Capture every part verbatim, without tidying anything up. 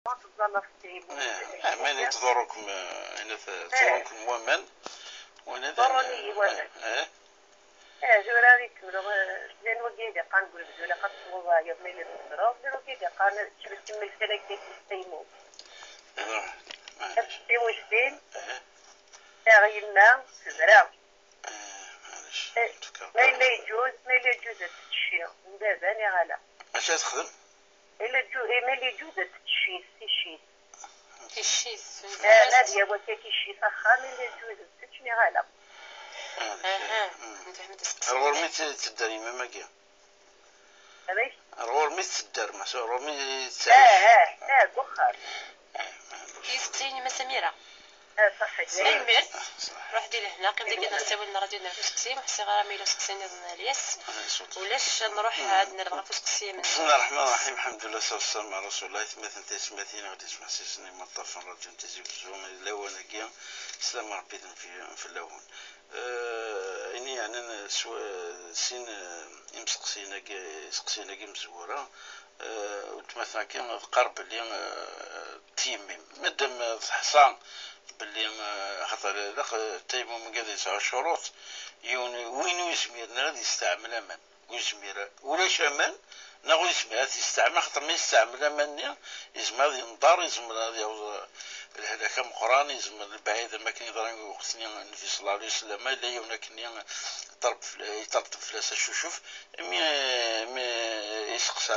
Ma teẓẓal ɣef ttɛimun. Eh, eh, ma yella tḍurrukem, eh, yella t-, tḍurrukem waman, wala d ḍurrun-iyi waman. Eh, eh. Eh, tura i kemmleɣ, eh, llan wagi i d-iqqaren deg unebdu, ilaq ad tesweḍ wayeḍ ma yella tzemreḍ, llan wagi i d-iqqaren ad teččem, kemmel kan akka i ttaymu. Eh, maɛlic. Ad teččem ujbin, eh, taɣ yemma, tebra. Eh, maɛlic. Eh, ma yella yeǧǧuz, ma yella yeǧǧuz ad tečči, n baba neɣ ala. Acu ad texdem? Ila ju-, ila yeǧǧuz ad tečči, ticcit. Ticcit. Ah, ad yawi akka ticcit axxam, ila yeǧǧuz ad tečč, neɣ ala. Ah, aha. Mm. Nfehmet aseqsi. Ar ɣur-mi tt-, tedder yemma-m-agi? Amek? Ar ɣur-mi tedder, ma ar ɣur-mi tettɛic? Ah, ah, ah, deg uxxam. Ah, maɛlic. Iseqsiyen i Mass Amira. Ah, ṣaḥḥit. Tanemmirt. Ruḥ di lehna, qqim dagi neɣ ssawal n ṛṛadyu n Ufuskesim, ur ḥṣiɣ ara ma yella useqsi nniḍen a Lyas. Ulac, ad nruḥ ad nerr ɣef useqsi-amenni. بسم الله الرحمن الرحيم، الحمد لله والصلاة والسلام على رسول الله. Aytmaten, taysetmatin, iɣ-d-ismeḥsisen, imeṭṭafen n ṛṛadyu n Tizi Wezzu, di lawan-agi, sslam n Ṛebbi d-, fell-awen. Eh, ayen yeɛnan s wa-, sin, eh, imseqsiyen-agi, iseqsiyen-agi imezwura, eh, weltma-tneɣ-agi tqar belli, eh, d tiyemmi. Madam, eh, teḥṣa belli, eh, xaṭer ilaq, eh, tayemumt-agi ad yesɛu ccuruṭ, yiwen, win ur yezmiren ara ad yesteɛmel aman. Ur yezmir ara. Ulac aman, neɣ ur yezmir ad t-yesteɛmel, xaṭer ma yesteɛmel aman-nni, yezmer ad yenḍer, yezmer ad yaweḍ, eh, lehlak ameqqran, yezmer lebɛid, am akken yeḍra i lweqt-nni Nnbi ṣella Llahu ɛalayhi wa sallam, yella yiwen akkenni iṭerḍ-, iṭerṭeb fell-as acucef, imi, imi iseqsa,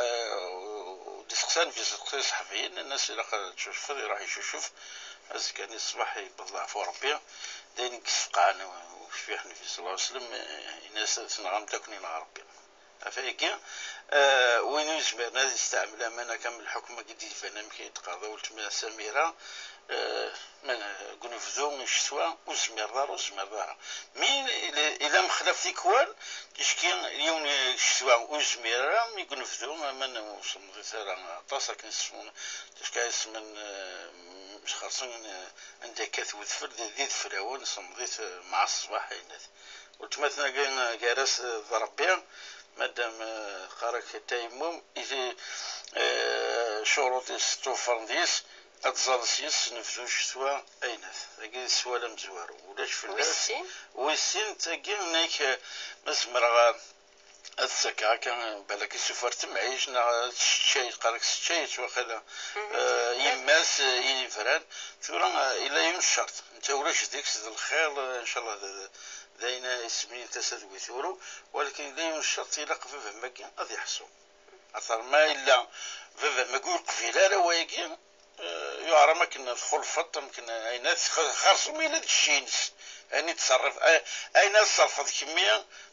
d-iseqsa Nnbi, iseqsa iṣeḥbiyen, nnan-as ilaq ad tcucfeḍ, iruḥ icucef, azekka-nni ṣṣbeḥ yewweḍ leɛfu Ṛebbi, d ayen i yessefqɛen ucbiḥ Nnbi ṣella Llahu ɛalayhi wa sallam, eh, yenna-as tenɣamt akk-nni neɣ Ṛebbi. Ɣef wayagi, eh, win ur yezmiren ad yesteɛmel aman akka am lḥukm-agi d-iban amek i d-teqqareḍ a weltma Samira, eh, ma deg unebdu i ccetwa ur tezmireḍ ara, ur tezmireḍ ara. Mi ila, ila mexlaf tikwal, ticki yiwen i ccetwa ur yezmir ara, mi deg unebdu aman ur semmeḍit ara aṭas akken i semmḍ, ticki yesmen, eh, xerṣen, eh, anda yekkat wedfel, d, d ideflawen, semmeḍit, eh, mɛa ṣṣbeḥ, ayennat. Weltma-tneɣ-agi, gar-as d Ṛebbi, madam, eh, teqqar-ak tayemumt, i, eh, ccuruṭ-is ttufren deg-s, ad tẓall s-yes s unebdu n ccetwa, ayennat. Tagi d sswal amezwaru, ulac fell-as. Wis sin? Wis sin, tagi, nnan-ak, eh, ma zemreɣ, eh, ad tt-akkeɣ akka, balak isufer temɛict, neɣ ad teččay, teqqar-ak teččay-tt waqila, eh, yemma-s, eh, i yebran. Tura, eh, yella yiwen ccerṭ, netta ulac deg-s d lxir, eh, ncallah d, d, d ayen isem-nni n tasa d wi turu, walakin yella yiwen ccerṭ, ilaq baba-m-agi ad iḥṣu. Axaṭer ma yella baba-m-agi ur yeqbil ara wayagi, eh, yuɛer am akken txulfeḍ, am akken ayen ad tx-, xerṣum yella d cci-ines, ayen i tṣerrif, ay-, ayen ad tṣerrfeḍ kemmi,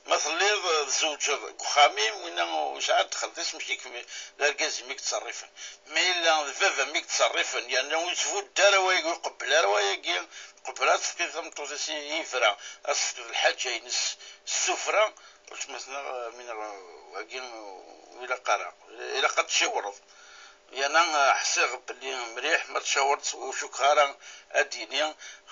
ma telliḍ, eh, tzewǧeḍ deg uxxam-im, winna ur yesɛi ddxel d asmek i kem-, d argaz-im i yettṣerrifen. Ma yella d baba-m i yettṣerrifen, yerna ur yettbuddu ara wayagi, ur iqebbel ara wayagi, iqebbel ad tefkiḍ tameṭṭut-is i, i yebra, ad tefkeḍ lḥaǧa-ines s tuffra, weltma-tneɣ, eh, mi neɣ, eh, wagi, eh, ur ilaq ara. Ilaq ad tciwṛeḍ. Yerna, eh, ḥṣiɣ belli mliḥ ma tcawṛeḍ, ur cukkeɣ ara ad d-yini,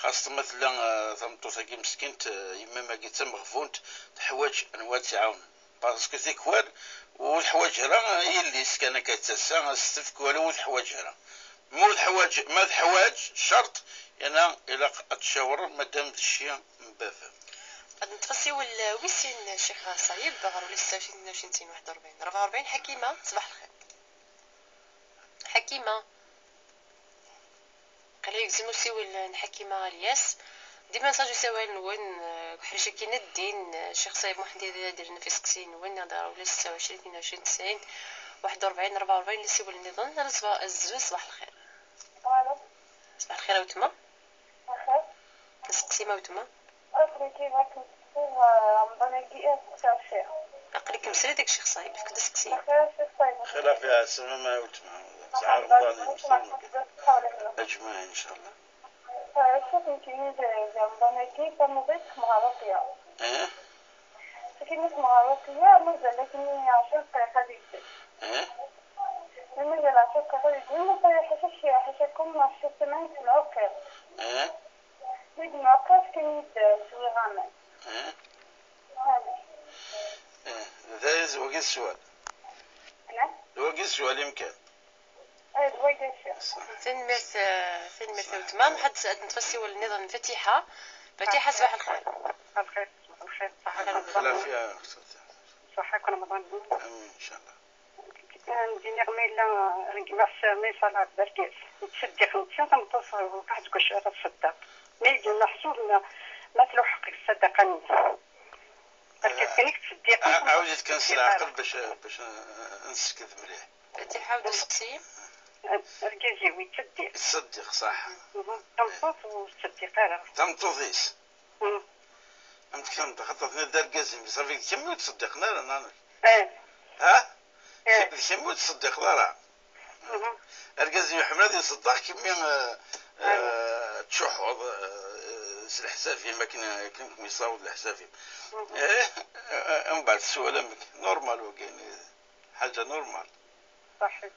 xaṣṣa ma tella, eh, tameṭṭut-agi meskint, eh, yemma-m-agi d tameɣbunt, teḥwaǧ anwa ad tt-iɛawnen. Parce que tikwal ur teḥwaǧ ara yelli-s kan akka d tasa, ad s-tefk, wala ur teḥwaǧ ara. Ma ur teḥwaǧ, ma teḥwaǧ, ccerṭ, yerna ilaq ad tcawṛeḍ, madam d cci n baba-m. Ad neṭṭef asiwel, eh, wis sin, Ccix Ṣayeb, ɣer ula setta u ɛecrin, tnin u ɛecrin, tesɛin, waḥed u ṛebɛin, ṛebɛa u ṛebɛin. Ḥakima, ṣbaḥ lxir. Ḥakima. Qali yegzem usiwel n Ḥakima Alyas. Dima nettṛaǧu asawal-nwen, eh, deg uḥric-agi n ddin, eh, Ccix Ṣayeb Muḥend, ad d-irren ɣef iseqsiyen-nwen, neɣ d ula setta u ɛecrin, tnin u ɛecrin, tesɛin, waḥed u ṛebɛin, ṛebɛa u ṛebɛin, asiwel nniḍen. Alo, ṣba-, azul, ṣbaḥ lxir. Alo. Ṣbaḥ lxir a weltma. Lxir. Aseqsi-m a weltma. Aql-ik i wakken teṭṭfeḍ, eh, Remḍan-agi i teqsiḍ Ccix. Aql-ikem srid deg Ccix Ṣayeb, efk-d aseqsi. Lxir a Ccix Ṣayeb. Xir ɣef iɛessen-im a weltma. Sɛa Remḍan-im, s lmegga. Aǧmaɛ, incallah. Eh, Ccix, nekkini d, d Remḍan-agi, tamuḍi ṭṭfeɣ ɣer Ruqya. Eh? Nekkini ṭṭfeɣ ɣer Ruqya, mazal akkenni ɛecra dqayeq ad yegdel. Eh? Mazal ɛecra dqayeq ad yegdel, ma ṭayeḥ ḥaca, ḥaca kum ɛecra ssmana d lɛuqir. Eh? Mi d-nɛuqer, fkan-iyi-d, eh, swiɣ aman. Eh? Maɛlic. Eh, d aya, d wagi sswal. Naɛam? D wagi sswal-im kan. Tanemmirt, eh, tanemmirt a weltma. Ad neṭṭef asiwel nniḍen n Fatiḥa. Fatiḥa, ṣbaḥ lxir. Lxir, lxir. Ṣbaḥ lxir. Lɛafya. Ṣaḥa-ken Remḍan. Amin, incallah. Ad d-iniɣ ma yella regmeɣ s ma yesɛa lɛebd argaz yettseddiq netta, tameṭṭut waqeɛ deg wacu ara tṣeddeq. Ma yella meḥsub ma, ma tluḥeq deg ṣṣadaqa-nni. Argaz kan i yettseddiqen. Ɛawdet kan s leɛqel bac, bac, eh, nsekd mliḥ. Fatiḥa, ur d-testeqsim? Argaz-iw yettseddiq. Yettseddiq, ṣaḥ. Mhm. Tameṭṭut ur tettseddiq ara. Tameṭṭut-is. Mhm. Am tektamt, xaṭer tenniḍ d argaz-im, ṣafi d kemm ur ttṣeddiqen ara, neɣ amek? Eh. Ha? Eh. D kemm ur ttṣeddiqeḍ ara. Mhm. Argaz-im iḥemmel ad iṣeddeq, kemmi, eh, eh, tcuḥḥuḍ, eh, s leḥsab-im akken, akken kem-yessaweḍ leḥsab-im. Mhm. Eh, eh, eh, mbeɛd teswalamek, normal wagi, ḥaǧa normal. Ṣaḥit.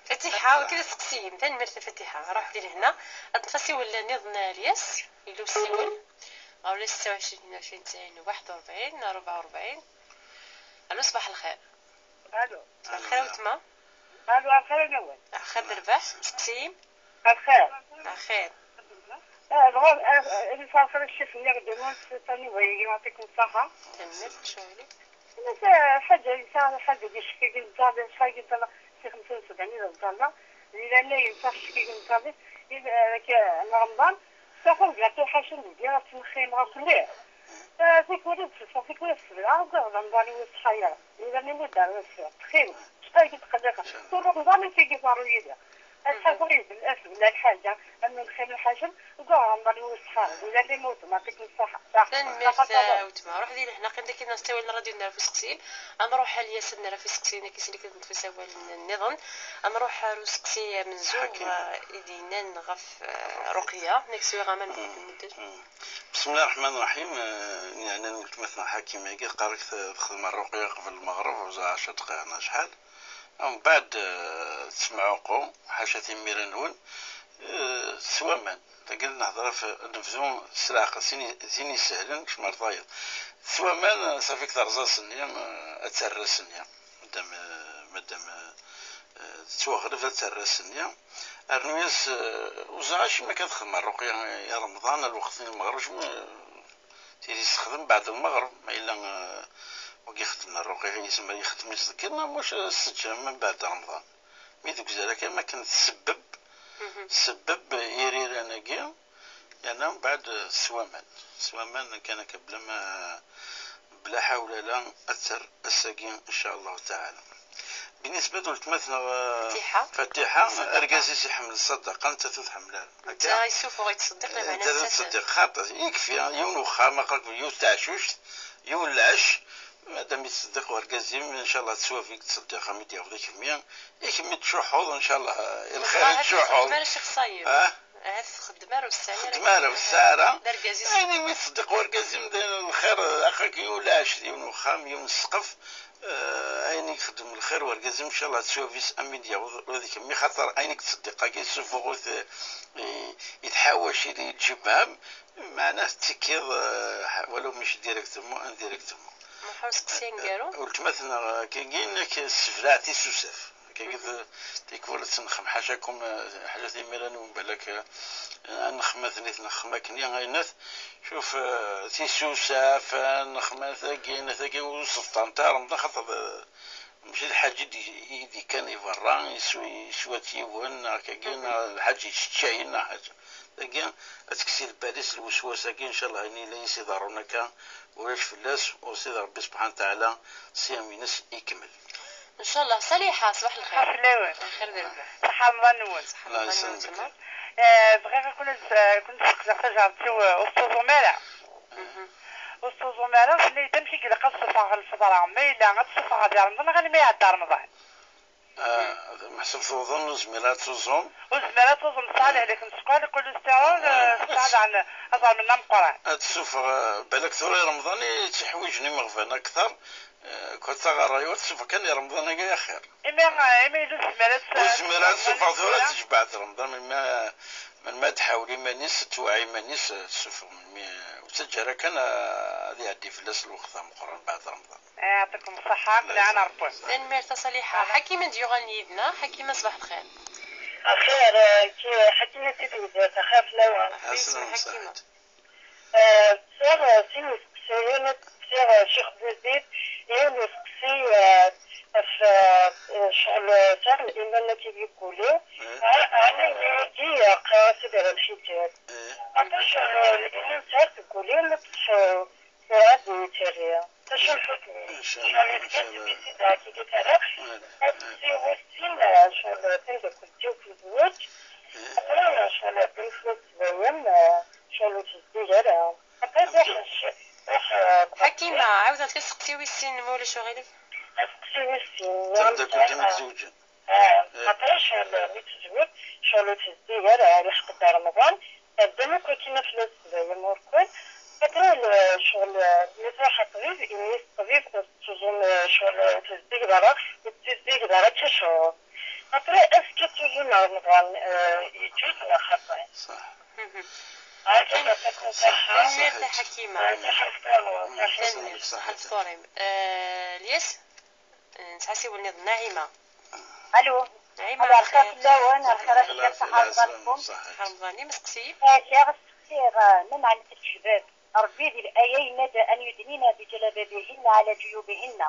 Fatiḥa, ur k-id-steqsiyen. Tanemmirt a Fatiḥa. Ruḥ di lehna. Ad neṭṭef asiwel nniḍen a Lyas. Yella usiwel. Ɣer ula ستة وعشرين اثنين وعشرين تسعين واحد وأربعين أربعة وأربعين. Allo, ṣbaḥ lxir. Allo. Ṣbaḥ lxir a weltma. Allo, lxir a Newwal. Lxir d rrbeḥ. Steqsim. Lxir. Lxir. Ah, bɣiɣ, ah, ah, ad iferfer ccix-nni ɣ ddunun s Tani Wayagi, يعطيكم الصحة. Tanemmirt, nchallah. Ḥaǧa, ḥaǧa di ccek-agi n ẓẓal, ccek-agi n ẓẓal, si xemsa u sebɛin i d ẓẓal, di lɛali yensa ccek-agi n ẓẓal, i d, ah, n Remḍan, saxu gaṭu ḥaca n lǧirat ttmexximeɣ akk lli. Ah, tikwal ad tteffeɣ, tikwal ad ssebleɣ, ugaɣ d Remḍan i wis xayra. Di lɛali ma d-rreɣ ttxil, ccek-agi tqelliqeɣ. Tura Remḍan i tigi ḍerru yid-i. Ad ḥazeɣ yebla, tebla lḥaǧa, am lxir lḥaǧa, ugaɣ Remḍan i wis xayra. Di lɛali ma d-rreɣ ttxil, ccek-agi ḍerru yid-i. Ad ḥazeɣ. Tanemmirt a weltma. Ruḥ di lehna, qqim dagi, neɣ s tawal n rradyu, nerra ɣef useqsiyen. Ad nruḥ a Lyas, ad nerra ɣef useqsiyen, ad k-isellek ad neṭṭef isawalen nniḍen. Ad nruḥ ar useqsi amenzu, eh, i d-yennan ɣef, eh, Ruqya, nekk swiɣ aman deg lmuddel. بسم الله الرحمن الرحيم. Eh, yeɛnan weltma-tneɣ Ḥakim-agi, teqqar-ak t-, texdem rruqya qbel lmeɣreb, ur ẓriɣ ɛecra dqayeq neɣ acḥal. Mbeɛd, eh, tettemɛuqu, ḥaca timira-nwen, eh, s waman. Dagi ad nehder ɣef, ad nebdu s leɛqel, tin i, tin isehlen, kecm ar tayeḍ. S waman, eh, ṣafi-k terẓa ass-nni, eh, ad terr ass-nni. Madam, eh, madam, eh, eh, tettwaɣleb ad terr ass-nni. Rnu-yas, eh, ur ẓriɣ acimi akka txedem rruqya i Remḍan, lweqt n lmeɣreb, ma, tili tessexdem beɛd lmeɣreb, ma yella, eh, wagi ixeddmen rruqya, yezmer yexdem-itt deg yiḍ, neɣ muc, eh, s teǧǧa mbeɛd Remḍan. Mi deg uzal akka, am akken tsebbeb, tsebbeb iriran-agi, yerna mbeɛd s waman. S waman kan akka, bla ma, bla ḥawla la, ad terr ass-agi, in ca Allahu taɛala. Binisba d weltma-tneɣ, eh, Fatiḥa. Fatiḥa, ṣṣadaqa. Argaz-is iḥemmel ṣṣadaqa, nettat ur tḥemmel ara. Netta akka? Yessufuɣ, yettṣeddiq, lameɛna nettat ur tṣeddiq. Xaṭer, yekfi, yiwen uxxam, aql-ak yiwet teɛcuct, yiwen lɛecc, madam yettṣeddiq wergaz-im, in ca Allah, ad teswab i yettṣeddiq, am i d-yaweḍ i kemmi, i kemmi d-tcuḥḥuḍ, in ca Allah, i lxir i tcuḥḥuḍ. Ahat ur txeddem ara Ccix Ṣayeb. Ah? Ahat ur txeddem ara, ur tesɛi ara. Xeddem ara, ur tesɛi ara. D argaz-is. Ayen imi tṣeddiq wergaz-im d lxir, aql-ak yiwen lɛecc, yiwen uxxam, yiwen ssqef, eh, ayen i ixeddem lxir wergaz-im, in ca Allah, ad teswab-is am i d-yaweḍ ula d kemmi, xaṭer ayen i yettṣeddiq-agi, yessufuɣ-it, eh, i, i tḥawaci di lǧibham, meɛna tettekkiḍ, eh, walaw mačči directement, indirectement. Muḥ, ur seqsi aneggaru. Weltma-tneɣ, eh, kagi, nekk sseblaɛ tisusaf. Kagi, tikwal ad tt-nexxem, ḥacakum, eh, ḥaca timira-nwen, balak, eh, ad nexxem aten-, ad nexxem akken, ayenat, cuf, eh, tisusaf, eh, nexxem tagi, tagi, ur sebṭant ara Remḍan, xaṭer, eh, mačči d lḥaǧa i d-, i d-ikkan i berra, yeswa-, yeswa-tt yiwen, neɣ kagi, neɣ lḥaǧa yeččayen, neɣ ḥaǧa. Tagi, ad tekkes i lbal-is lweswas-agi, in ca Allah, ayen yella i s-iḍerrun akka, ulac fell-as, ur Sidi Ṛebbi subḥanahu wa taɛala ṣṣyam-ines ikemmel. In ca Allah. Ṣaliḥa, ṣbaḥ lxir. Ṣaḥa fell-awen. Lxir d rrbeḥ. Ṣaḥa Remḍan-nwen. Ṣaḥa Remḍan-nwen. Eh, bɣiɣ ad kun-, eh, kun-sseqsiɣ tajeṛṛumt-iw, eh, ur tettuẓum ara. Ur tettuẓum ara, tenna-yi-d amek i ilaq ad ssufɣeɣ lfeḍra, ma yella ad tt-ssufɣeɣ di Remḍan neɣ almi iɛedda Remḍan. Ah, meḥsub tuḍen, ur zmireɣ ad tuẓum. Ur zmireɣ ad tuẓum, tesɛa lehlak n sskeṛ, lkulestṛul, eh, tesɛa daɣen aẓrem-nni ameqqran. Ad tessufeɣ, eh, balak tura i Remḍan i tt-iḥwijen imeɣban akteṛ, eh, kul taɣerra-iw ad tessufeɣ kan i Remḍan-agi axir. Imi, eh, imi ur zmireɣ ad, ur zmireɣ ad ssufeɣ tura, tejbeɛ-d Remḍan, imi, eh, Melmi ad tḥawel iman-is, ad twɛi iman-is, ad tessufeɣ. Melmi ur ttaǧǧa ara kan, ad iɛeddi fell-as lweqt ameqqran baɛd Remḍan. Yeɛṭikum ṣṣeḥḥa, kul ɛam ɣ Ṛebbi. Tanemmirt a Ṣaliḥa. Ḥakima d-yuɣalen yid-neɣ. Ḥakima, ṣṣbeḥ lxir. Axir, ḥakima si temdurt, axir fell-awen. Ḥakima. Sɛiɣ sin iseqsiyen, ad d-seqsiɣ Ccix Buzid, yiwen useqsi ɣef ccɣel, sɛiɣ liman-agi deg wul-iw, ɛni yagi qqareɣ-as ad rreɣ lḥiǧab, aṭas liman sɛiɣ deg wul-iw, ma tṣeḥḥu ur ɛad yettarra. Acu lḥukm-is? Ccɣel yezga seg-s i d-ɛkikit ara, ad d-siwel sin ccɣel tameddakelt-iw tezweǧ, aql-aɣ ccɣel ɛeddan fell-as ssbayen, ccɣel ur tezdig ara. Après, ruḥ, ruḥ, Ḥakima, ɛawed-aɣ-d kan aseqsi wis sin, ma ulac uɣilif. Aseqsi wis sin. Tameddakelt-im zewǧen. Après, ccɣel mi tezweǧ, ccɣel ur tezdig ara, lḥeqq Dda Remḍan, ɛeddan akk akin fell-as ssbayen, urkul. Après, ccɣel mi truḥ ɣer ṭṭbib, ini-as ṭṭbib, tettuẓum ccɣel ur tezdig ara, ur tezdig ara d tacɛuṛ. Après, est-ce que tuẓum Remḍan yeǧǧuǧ neɣ xaṭi? Ṣaḥ. Tanemmirt a Ḥakima. Tanemmirt, ṣaḥḥa lefṭur-im. Lyas, nesɛa asiwel nniḍen, Naɛima. Alo. Naɛima, Alo, lxir fell-awen, lxir a Ccix, ṣaḥḥa Remḍan-nwen. Ṣaḥḥa Remḍan-im, steqsi-yi. Sɛiɣ aseqsi, ma meɛna lǧilbab? Ṛebbi di laya yenna-d: أن يدنين بجلابيبهن على جيوبهن.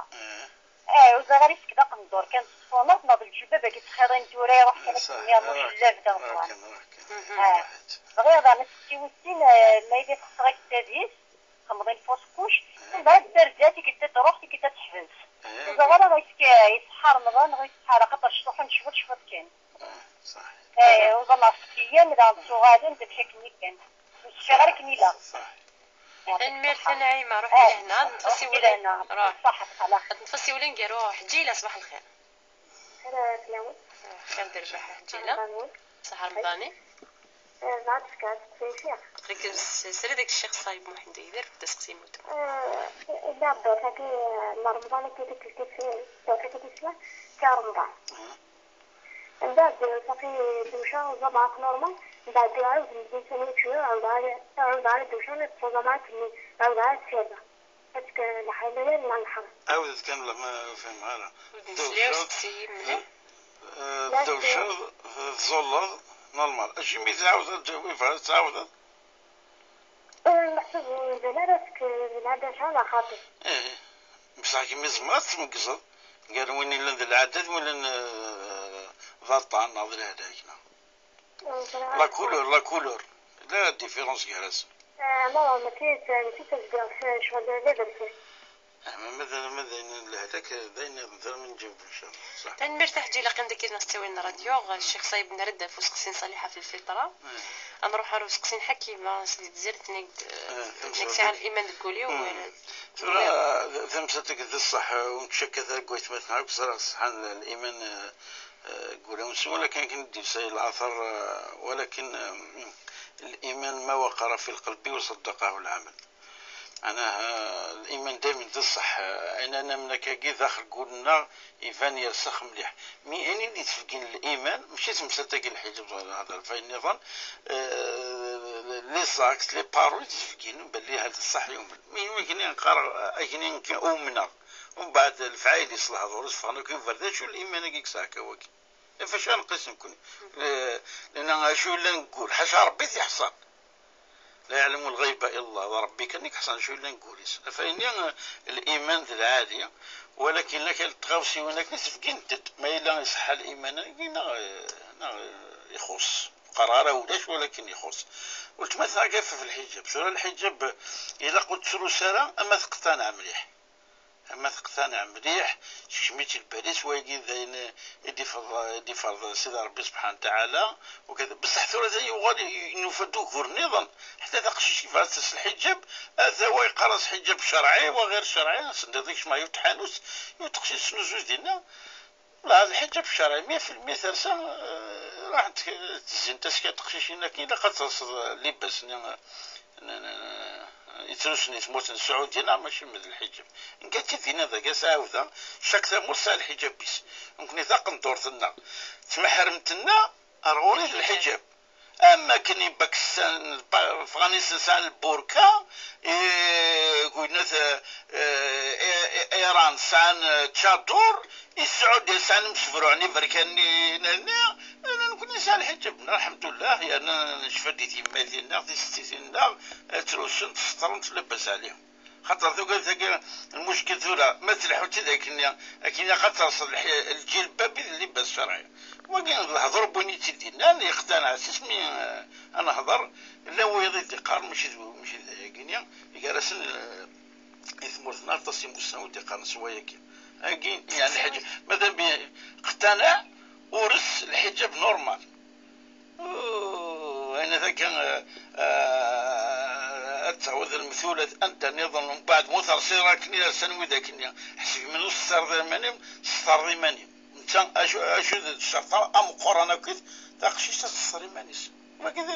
Eh, ur ẓriɣ ara, est-ce que d aqendur kan teṣṣuneḍ, neɣ d lǧilbab-agi ttxiḍin tura iruḥ kan akken-nni am uḥellaf d aɣebbar. Eh, bɣiɣ daɣen aseqsi wis sin, eh, ma yella texṣer-ak tadist, temḍin fausse couche, anda ara d-terǧa, tikkelt ad d-truḥ, tikkelt ad teḥbes. Ur ẓriɣ ara est-ce que iṣeḥḥa Remḍan neɣ ur iṣeḥḥa ara, axaṭer cṭuḥen cwiṭ cwiṭ kan. Eh, uẓameɣ ɣef tkeyyam, daɣen ttuɣalen-d amek akken-nni kan. Ur sfiɣ ara akken ilaq. Tanemmirt a Naɛima, ruḥ i lehna, ad neṭṭef asiwel-a. Ruḥ. Ad neṭṭef asiwel aneggaru. Ḥeǧǧila, ṣṣbeḥ lxir. Ala fell-awen. Xir d rrbeḥ a Ḥeǧǧila. Ṣaḥḥa Remḍan-im. Bɣiɣ ad d-fkeɣ aseqsi i ccix. Aql-ik srid deg Ccix Ṣayeb Muḥend Agdir, d aseqsi mutum. Illa ddurt-agi n Remḍan, akka tikkelt tis, ddurt-agi tis snat si Remḍan. Mbeɛd, safi, dewceɣ, ẓameɣ normal, mbeɛd ɛawden-d ussan-nni, ɛawdeɣ ara, ɛawdeɣ ara dewceɣ, mi ṭṭseɣ ẓameɣ akkenni, ɛawdeɣ ara ssirdeɣ. Parce que lḥal-aya yella leḥram. Ɛawdet kan, la ma ur fhimeɣ ara. Ur d-nesli ara. Dewceɣ, steqsi-yi mliḥ. Eh, dewceɣ, tẓulleḍ, normal. Acimi tɛawdeḍ, ad tɛawdeḍ? Eh, meḥsub ur nzal ara, parce que d lɛada-nneɣ neɣ xaṭi? Ih, bṣaḥ kemm i tzemreḍ ad tmeyyzeḍ gar win yellan d lɛada d win yellan, eh, d aṭṭan neɣ d lehlak, neɣ? La couleur, la couleur. Tella différence gar-asen. Ah, ma mačči d, mačči d tazeggaɣt, ccɣel d aberkan. Ah, ma d, ma d ayen n lehlak, d ayen nniḍen, d ayen n lǧenb, ncallah. Ṣaḥ. Tanemmirt a Ḥeǧǧi, ilaq-am-d akka ad neɣ-ttawin n ṛṛadyu, Ccix Ṣayeb, nerra-d ɣef useqsi n Ṣaliḥa f lfiṭra. Ad nruḥ ɣer useqsi n Ḥakima, s di tzert, tenna-d, eh, nekk sɛiɣ liman deg wul-iw. Tura, tamsalt-agi d ṣṣeḥ, ur nettcakkat ara deg waytmaten akk ẓriɣ ṣṣeḥḥa n liman, eh, deg wulawen-nsen, walakin akken i d-yusa later, eh, walakin, eh, الإيمان ما وقر في القلب وصدقه العمل. Meɛnaha, eh, liman daymen d ṣṣeḥ, eh, ayen ara namen akkagi daxel n wul-nneɣ, iban yersex mliḥ. Mi ayen i d-itefgin liman, mačči d temsalt-agi n lḥiǧab neɣ lhedra f wayen nniḍen, eh, les actes, les paroles i d-itefgin belli hada ṣṣeḥ yumen. Mi akken i neqqar, eh, akken i umneɣ, umbeɛd lefɛayel-is, lehdur-is ffɣen akk, yuba d acu liman-agi i yesɛa akka wagi? Ɣef acu ara nqis nekkni? Eh, lana acu yellan deg wul, ḥaca Ṛebbi i t-iḥṣan. لا يعلم الغيب إلا الله, d Ṛebbi kan i iḥṣan acu yellan deg wul-is. Ɣef ayenni, eh, liman d lɛali, walakin la kan tɣawsiwin akken sbegginent-d. Ma yella iṣeḥḥa liman-agi neɣ, eh, neɣ, eh, ixuṣ. Ur qqareɣ ara ulac, walakin ixuṣ. Weltma-tneɣ ɣef lḥiǧab. Tura lḥiǧab, eh, ilaq ur tettrus ara ama teqtaneɛ mliḥ. Ama teqtaneɛ mliḥ, tekcem-itt lbal-is, wagi d ayen i d-ifreḍ, i d-ifreḍ Sidi Ṛebbi subḥanahu wa taɛala, ukad-, bṣeḥ tura d ayen yuɣal i-, nufa-d ugur nniḍen, ḥetta taqcict kif ara tels lḥiǧab, ata wa yeqqar-as ḥiǧab cerɛi, wa ɣir cerɛi, send iḍ ikcem ɣer yiwet tḥanut, yiwet teqcict tesnuzuy dinna, la, d lḥiǧab cerɛi, mya fi lmya tersa, eh, raḥent tezzint-as kan teqcicin akken ilaq ad telseḍ libas-nni, n, n, n, yettrusen di tmurt n Sɛudya, neɣ mačči d lḥiǧab. Nekk akka dinna dagi, as ɛawdeɣ, cak tamurt tesɛa lḥiǧab-is. Nekni taqendurt-nneɣ, tmeḥremt-nneɣ, ar ɣur-i d lḥiǧab. Am akken Pakistan, Afɣanistan sɛan lburka, i, guyna, eh, eh, Iran sɛan, eh, ččadur, i Sɛudya sɛan imsebruɛen iberkanen-nni, nekkni nesɛa lḥiǧab-nneɣ, lḥemdullah, yerna necfa-d i tyemmatin-nneɣ, tisettitin-nneɣ, eh, ttrusunt, seṭṭrent, labas ɛlihim. Xaṭer tugad tagi, lmuckil tura, ma tleḥḥu d tidak-nni, akken ilaq ad terseḍ lḥi-, lǧilbab i d llibas ccerɛi. Wagi d lehdur n win i tt-id-yennan, yeqtanaɛ s isem-i, eh, ad nehder, llan wiyaḍ i d-iqqaren, mačči d, mačči d ayagi-nni, gar-asen, eh, i tmurt-nneɣ aṭas n imusnawen i d-iqqaren s wayagi. Agi, yeɛni, lḥaǧa, madam iqtanaɛ, ures lḥiǧab normal. Ayen akka, eh, eh, ad tawiḍ lmethulat anda nniḍen, mbeɛd ma ur tersiḍ akken i rsan widak-nni, ḥseb iman ur tessarḍ iman-im, tessarḍ iman-im. Netta acu, acu d ccerṭ ameqqran akkit, taqcict ad tesser iman-is. Wagi d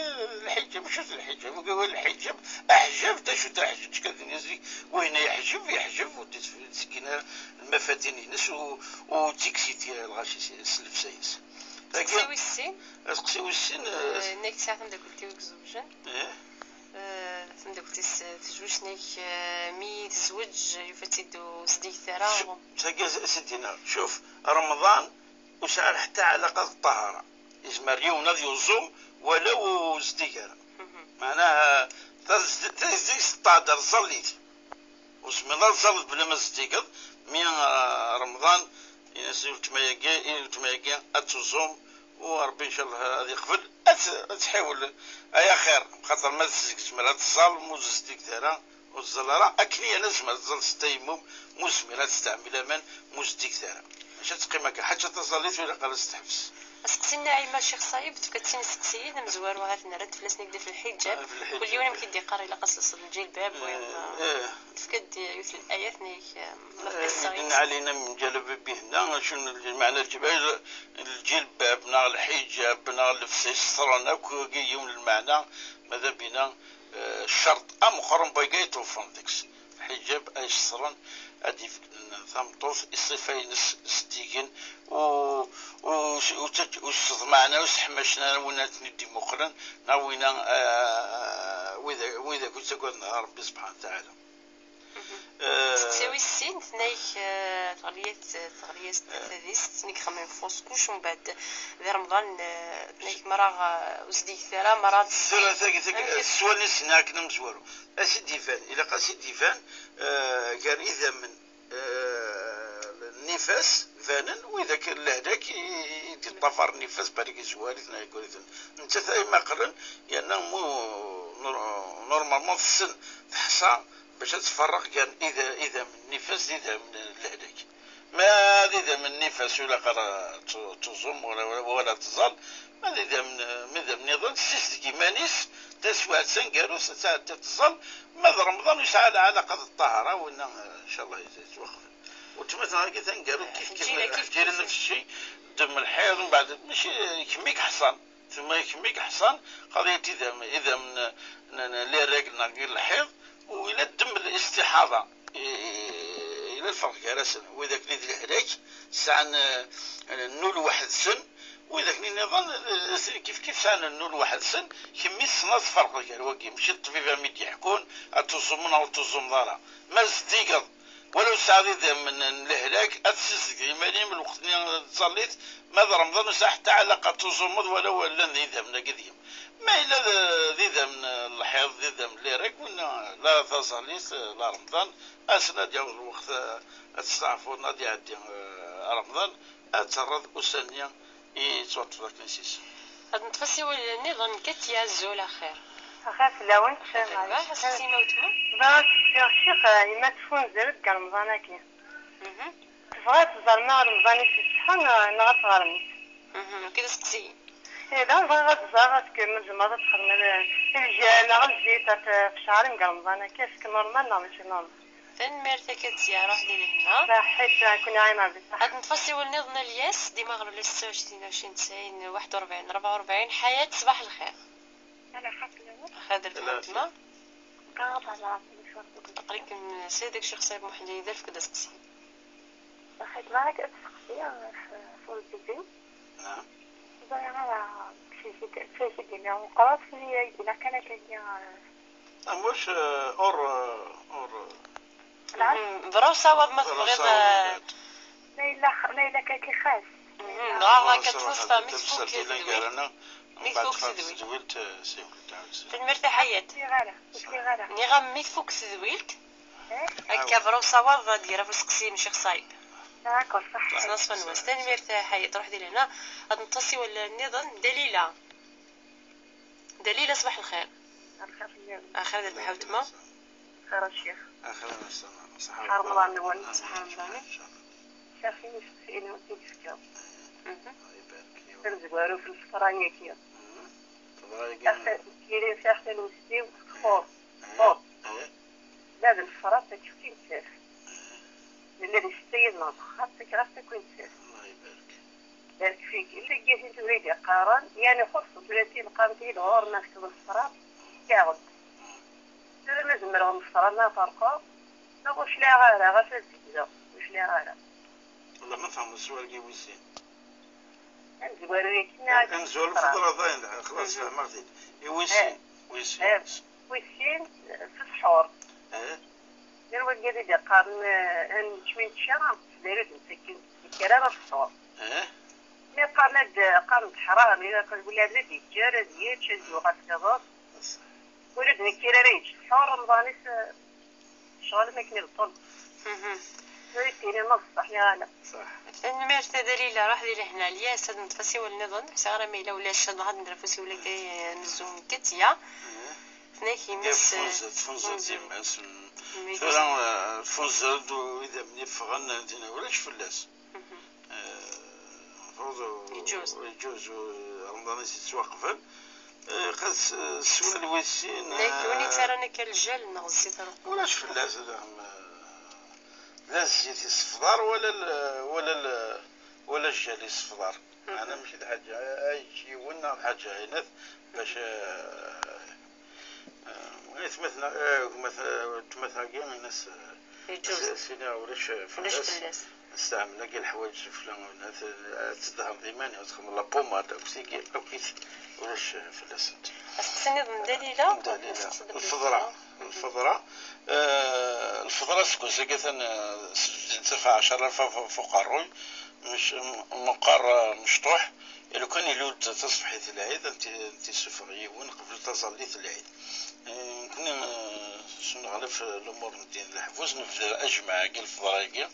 lḥiǧab, acu d lḥiǧab? Wagi d lḥiǧab, aḥjab, d acu d aḥjab? Ttkaden zik, win yeḥjeb, yeḥjeb, ur d-yettseggin ara lmafadin-ines, u, u d tikti lɣaci s, s llebsa-ines. Tagi, Seqsi wis sin. Aseqsi wis sin, eh, eh, nekk tesɛa tameddakelt-iw deg Zewǧen. Eh. Eh, tameddakelt-is, eh, tejwec, nekk, eh, mi tezweǧ, yufa-tt-id ur zdiget ara. Tagi, s-, sidina, cuf, Remḍan ur sɛan ḥetta ɛlaqa d ṭṭahara. Yezmer yiwen ad yuẓum wala ur zdig ara. Mhm. Meɛnaha, tazd-, tazdig s ṭṭahara ẓẓallit. Ur tezmireḍ ad tẓalleḍ bla ma zeddigeḍ, mi, ah, Remḍan, ini-as i weltma-agi, i weltma-agi ad tuẓum, u Ṛebbi ncallah ad iqbel, ad t-, ad tḥiwel, ay axir, xaṭer ma tezg-, tezmer ad tẓall, ma ur zeddiget ara, ur tẓall ara, akken i yerna tezmer ad tẓall s tayemmum, ma ur tezmir ad testeɛmel aman, ma ur zeddiget ara. Maca ad teqqim akka, ḥaǧa taẓallit ur ilaq ara ad s-teḥbes. Aseqsi n Naɛima Ccix Ṣayeb, tefka-d sin iseqsiyen, amezwaru ha-t-an rran-d fell-as nekk d ɣef lḥiǧab. Ah, ɣef lḥiǧab. Kul yiwen amek i d-yeqqar ilaq ad s-telseḍ lǧilbab, eh, wayeḍ, eh, tefka-d yiwet n layat, nna-k, eh, ma tebɣiḍ. Lɛali n Mǧalab Bihenna, acu n lmeɛna lǧilbab, lǧilbab neɣ lḥiǧab neɣ llebsa yessetren akk, wagi yiwen n lmeɛna, ma d abina, eh, ccerṭ ameqqran n wayga yeṭṭufen deg-s. Lḥiǧab ay yessetren ad d-ifk tameṭṭut i ṣṣifa-ines zeddigen, u, u, u, ur s-ḍemɛen ara, ur sseḥmacen ara win ad ten-id-imuqlen, neɣ wina, ah, wid, wid akk yettaggaden Ṛebbi subḥanahu wa taɛala. Mhm. Eh, seqsi wis sin, tenna-k, eh, teɣli-yas-d, teɣli-yas-d tadist, nekk xemmemeɣ ɣef uskuc, umbeɛd di Remḍan, eh, tenna-k mara, eh, ur zdiget ara, mara tura tagi, tagi, amek i s-, s wallen-is-nni akken amezwaru. Ad s-id-iban, ilaq ad s-id-iban, eh, gar idammen, eh, nnifas, banen, widak n lehlak i, i d-yeṭṭafar nnifas, balak izwar-iten, yeggul-iten. Nettat ay maqlen, yerna mu-, nor-, normalement tessen, teḥṣa bac ad tferreq gar ida-, idammen n nnifas d idammen n lehlak. Ma d idammen n nnifas ur ilaq ara tu-, tuẓum wala, wala, wala tẓall, ma d idammen, ma d idammen nniḍen, tessisdeg iman-is, taswiɛt taneggarut ad tɛeddi tẓall, ma d Remḍan ur yesɛi ara ɛlaqa d ṭṭahara, winna, eh, ncallah yettwaqbel. Weltma-tneɣ-agi taneggarut kif kif, Ǧila kif Ǧila kif. Nefsi, ddem lḥiḍ, mbeɛd, mačči kemm i yeḥṣan. Tma kemm i yeḥṣan, qadiyat idam, idam n, n, n, les règles neɣ n lḥiḍ, u ila ddem listiḥaḍa. I, i, ila lferq gar-asen. Widak-nni d lehlak, sɛan, eh, nnul weḥd-sen, widak-nni nniḍen, eh, kif kif sɛan nnul weḥd-sen, kemm i tessneḍ ad tferqeḍ gar wagi. Mačči d ṭṭbib ara m-id-yeḥkun, ad tuẓumeḍ neɣ ur tuẓumeḍ ara. Ma zeddigeḍ, wala ur tesɛiḍ idammen n lehlak, ad tessizdegeḍ iman-im lweqt-nni n tẓallit, ma d Remḍan ur sɛiɣ ḥetta ɛlaqa ad tuẓumeḍ wala llan d idammen-agi deg-m. Ma yella d, d idammen n lḥiḍ, d idammen n les règles, winna la taẓallit, la Remḍan, asen ad yaweḍ lweqt, eh, ad testeɛfuḍ, ad iɛeddi, eh, Remḍan, ad terreḍ ussan-nni i yettwaṭṭef akken i s-yesɛa. Ad neṭṭef asiwel nniḍen, Katia, azul, axir. Axir fell-awen, ccix. Merḥba, aseqsi-inu weltma? Bɣiɣ ad seqsiɣ ccix, eh, yemma teffunzer deg Remḍan-agi. Mhm. Tebɣa ad tẓer ma Remḍan i s-iṣeḥḥa neɣ, neɣ ad tɣermet. Mhm, akka d aseqsi. Eh, daɣen bɣiɣ ad ẓreɣ, est-ce que ma tzemreḍ ad txedmeḍ, eh, lǧal neɣ lzit ad t-, f ccɛer deg Remḍan-agi, est-ce que normal neɣ mačči normal? Tanemmirt a Katia, ruḥ di lehna. Saḥit, ad ken-iɛin Rebbi, saḥit. Ad neṭṭef asiwel nniḍen a Lyas, dima ɣer ula setta u ɛecrin, ɛecrin, tesɛin, waḥed u rebɛin, rebɛa u rebɛin. Ḥayat, ṣbaḥ lxir. Ala, xaṭi. Xaṭi, weltma. Aql-ikem Ssid Ccix Ṣayeb Muḥend Idal, efk-d aseqsi. Xaṭi, bɣiɣ ad tseqsi ɣef, ɣef umeddakel. Naɛam. Ẓriɣ ara Ttxil-k, ttxil-k, d-ini meqqret, ilaq kan ad k-iniɣ. Amuc, eh, ur, eh, ur, eh, Bra usawaḍ ma tebɣiḍ. Ma yella, ma yella kan ixas. Dɣa akka tfufta, mi tfuk tedwilt. Mi tfuk tedwilt. Tanemmirt a Ḥayat. Nniɣ-am mi tfuk tedwilt. Akka bra usawaḍ ad d-yerr ɣef useqsi n Ccix Saɛid. D'accord, ṣaḥḥa. Tanemmirt a Ḥayat, ruḥ di lehna. Ad neṭṭes i wallal nniḍen. Dalila. Dalila, ṣbaḥ lxir. Lxir fell-awen. Axir d lbeḥa weltma. Xir a ccix. Axir a ssama. Ṣaḥa Remḍan-nwen. Ṣaḥa Remḍan. Ccix, tin isteqsiyen i d-tefkiḍ. Tamezwarut n lfeṭra-agi. Ccix, tili ccix talwest-iw txur. Txur. Ma d lefrat, akka i nettas. Nella di ssetta yid-neɣ deg uxxam, takraɣt akk i nettas. Allah ibarek. Barek fik. Llan yyatin tura i d-iqqaren, yani xulṣen tura tin qqaren-iyi-d ɣur-m ad fkeḍ lefrat, fkiɣ-d. Tura ma zemreɣ lefrat ad ferqeɣ, neɣ ur cliɛeɣ ara, ɣas ad zedzeɣ, ur cliɛeɣ ara. Wallah ma tfehmeḍ sswal-agi wis sin. Amezwaru-agi. Amezwaru lefeḍra dayen, xlas fehmeɣ-t-id. I wis sin, wis sin. Wis sin, s ssḥur. Llan wigad i d-iqqaren, eh, ad nečč mi nečča, s dayra ur d-nettakken ara sḥur. Mi qqaren ad qqaren d ḥram, ilaq wala ad yekker, ad yečč, ad yuɣal s iḍes. Ula d nekkir ara yečč sḥur, Remḍan-is, eh, ccɣel am akken ibṭel. Tura i d-tiniḍ ma d ṣṣeḥ neɣ ala. Tanemmirt a Dalila, ruḥ di lehna. Lyas, ad neṭṭef asiwel nniḍen, ur sɛiɣ ara ma yella ulac, ad nehder ɣef usiwel-agi n Zoom n Katia. Tnak yemma-s. Tfunzer, tfunzer-d yemma-s. Tura, eh, tfunzer-d u idammen i ffɣen, eh, dinna ulac fell-as. Eh, lmefruḍ u- Yeǧǧuz. Yeǧǧuz u- Remḍan-is yettwaqbel. Eh, qas, eh, sswal wis sin, Nnak, win eh, yettarran akka ljal neɣ zzit ara uqbel. Ulac fell-as, eh, la zzit isefḍar wala l- wala l- wala ljal isefḍar. Meɛna mačči d lḥaǧa, ad yečč yiwen neɣ d lḥaǧa inat bac, eh, eh, aytmaten, eh, gma-t-, eh, weltma-tagi, in-as, eh, Yeǧǧuz. As-, as-iniɣ ulac fell-as. Ulac fell-as. Nesteɛmel agi leḥwayeǧ sufella, ad, ad tdehreḍ iman-im, ad txedmeḍ la pommade, akk tigi, akkit, ulac fell-asent. Asteqsi nniḍen n Dalila? Dalila. Lfeḍra. Lfeḍra. Eh, lfeḍra seg wass-agi atan, eh, s-, s-, ɛecra alaf f-, f uqerruy, mec-, m-, meqqar, eh, mecṭuḥ. Lukan ilul-d taṣebḥit n lɛid, ad t-, ad t-isuffeɣ yiwen qbel taẓallit n lɛid. Eh, nekni, eh, s uneɣlaf, eh, lumuṛ n ddin d leḥbus, nebder ajmaɛ-agi, lfeḍra-agi,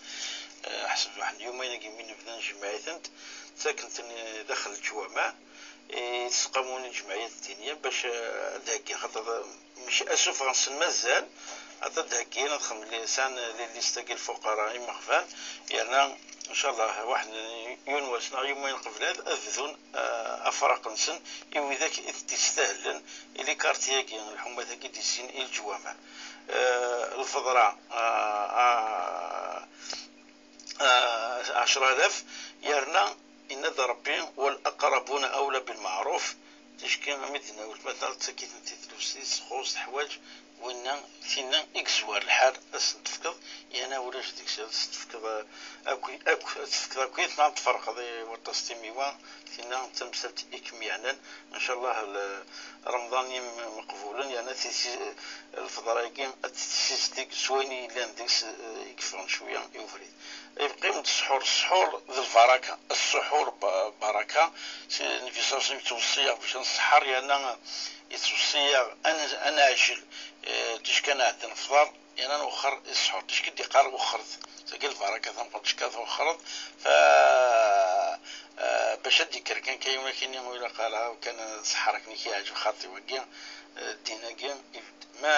eh, ḥseb waḥed n yumayen-agi mi nebda njemmeɛ-itent, ttaken-ten, eh, daxel leǧwameɛ, eh, i tseqqamuni lǧemɛiyat ddiniya bac, eh, ad d-heggi, xaṭer, eh, Mec-, ad suffɣen-sen mazal, ad d-heggin, ad xedmen li-, sɛan li-, lista-agi lfuqara imeɣban, yerna, ncallah, waḥed n, yiwen wass neɣ yumayen qbel ad, ad bdun, eh, afraq-nsen i widak i t-istahlen, i likarti-agi, lḥumat-agi d-isin i leǧwameɛ. Eh, lfeḍra, eh, eh, eh, ɛecra alaf, yerna Yenna-d Ṛebbi: "والأقربون أولى بالمعروف." Ticki, mi d-tenna weltma-tneɣ, ttak-itent i tlust-is, txuṣṣ teḥwaǧ, winna, tinna i yezwar lḥal, ad sen-tefkeḍ, yerna ulac deg-s ad sen-tefkeḍ, eh, akk, akk, ad tefkeḍ akkit, neɣ ad tferqeḍ i waṭas timiwa, tinna d tamsalt i kem-yeɛnan. Ncallah, l-, Remḍan-im meqbulen, yerna ti-, ti-, lfeḍra-agi ad tt-tessizdig s wayen yellan deg-s, eh, i yeffɣen cwiya i ubrid. Yeqqim-d sḥur, sḥur d lbaraka, sḥur ba-, baraka. Si-, Nnbi ṣalla Llahu ɛalayhi wa sallam yettweṣṣi-yaɣ bac ad nseḥḥer, yerna yettweṣṣi-yaɣ ad n-, ad neɛjel, eh, ticki ad nɛeddi nefḍer, yerna ad nwexxer i sḥur. Ticki d-iqqar wexxret. Tagi lbaraka tameqqrant, ticki ad twexxreḍ, fa, eh, bac ad d-yekker kan kan yiwen akini, ur ilaq ara kan ad nseḥḥer akken i k-yeɛǧeb xaṭi wagi, eh, ddin-agi, ibedd. Ma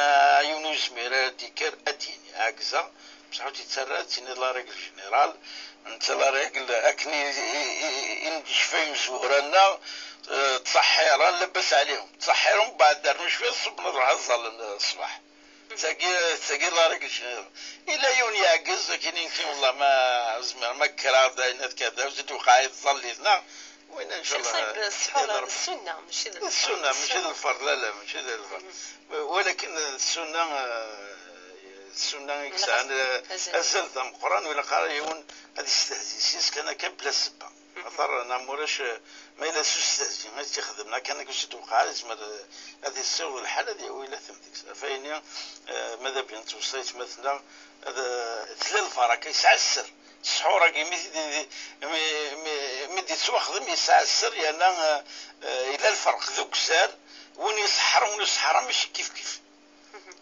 yiwen ur yezmir ara ad d-yekker, ad d-yini, ɛegzeɣ, bṣeḥ ur tt-yettarra, ad tiniḍ la règle générale, netta la règle, akken i, i, i, i m-d-yecfa imezwura-nneɣ, eh, ttṣeḥḥiren, labas ɛlihum, ttṣeḥḥiren, mbeɛd rnu cwiṭ, ṣubben ad ruḥen ad ẓallen, eh, ṣṣbeḥ. Tagi, tagi la règle générale. Illa yiwen yeɛgez, akken i nekki, wellah ma zemreɣ, ma kkreɣ-d ayen ad kkreɣ, ad d-iwqeɛ i tẓallit, neɣ Winna, ncallah, ṣṣḥur d ssunna, mačči d lferḍ. D ssunna, mačči d lferḍ, la, la, mačči d lferḍ. Walakin d ssunna, eh, d ssunna i yesɛan, eh, azal d ameqqran, ur ilaq ara yiwen ad yestehzi s-yes kan akka bla ssebba. Axaṭer neɣ mulac, ma yella s ustazi i tt-ixedmen akken i s-d-tewqeɛ, yezmer, eh, ad yessiweḍ lḥal ad yawi latem deg-s. Ɣef wayen-nni, eh, ma d abin nettweṣṣa yetma-tneɣ, ad, eh, tella lbaraka, yesɛa sser. Ssḥur-agi mi t-, mi, mi, mi d-yettwaxdem yesɛa sser, yerna, eh, eh, yella lferq d ukessar, win iṣeḥḥren, win ur iṣeḥḥren, mačči kif kif.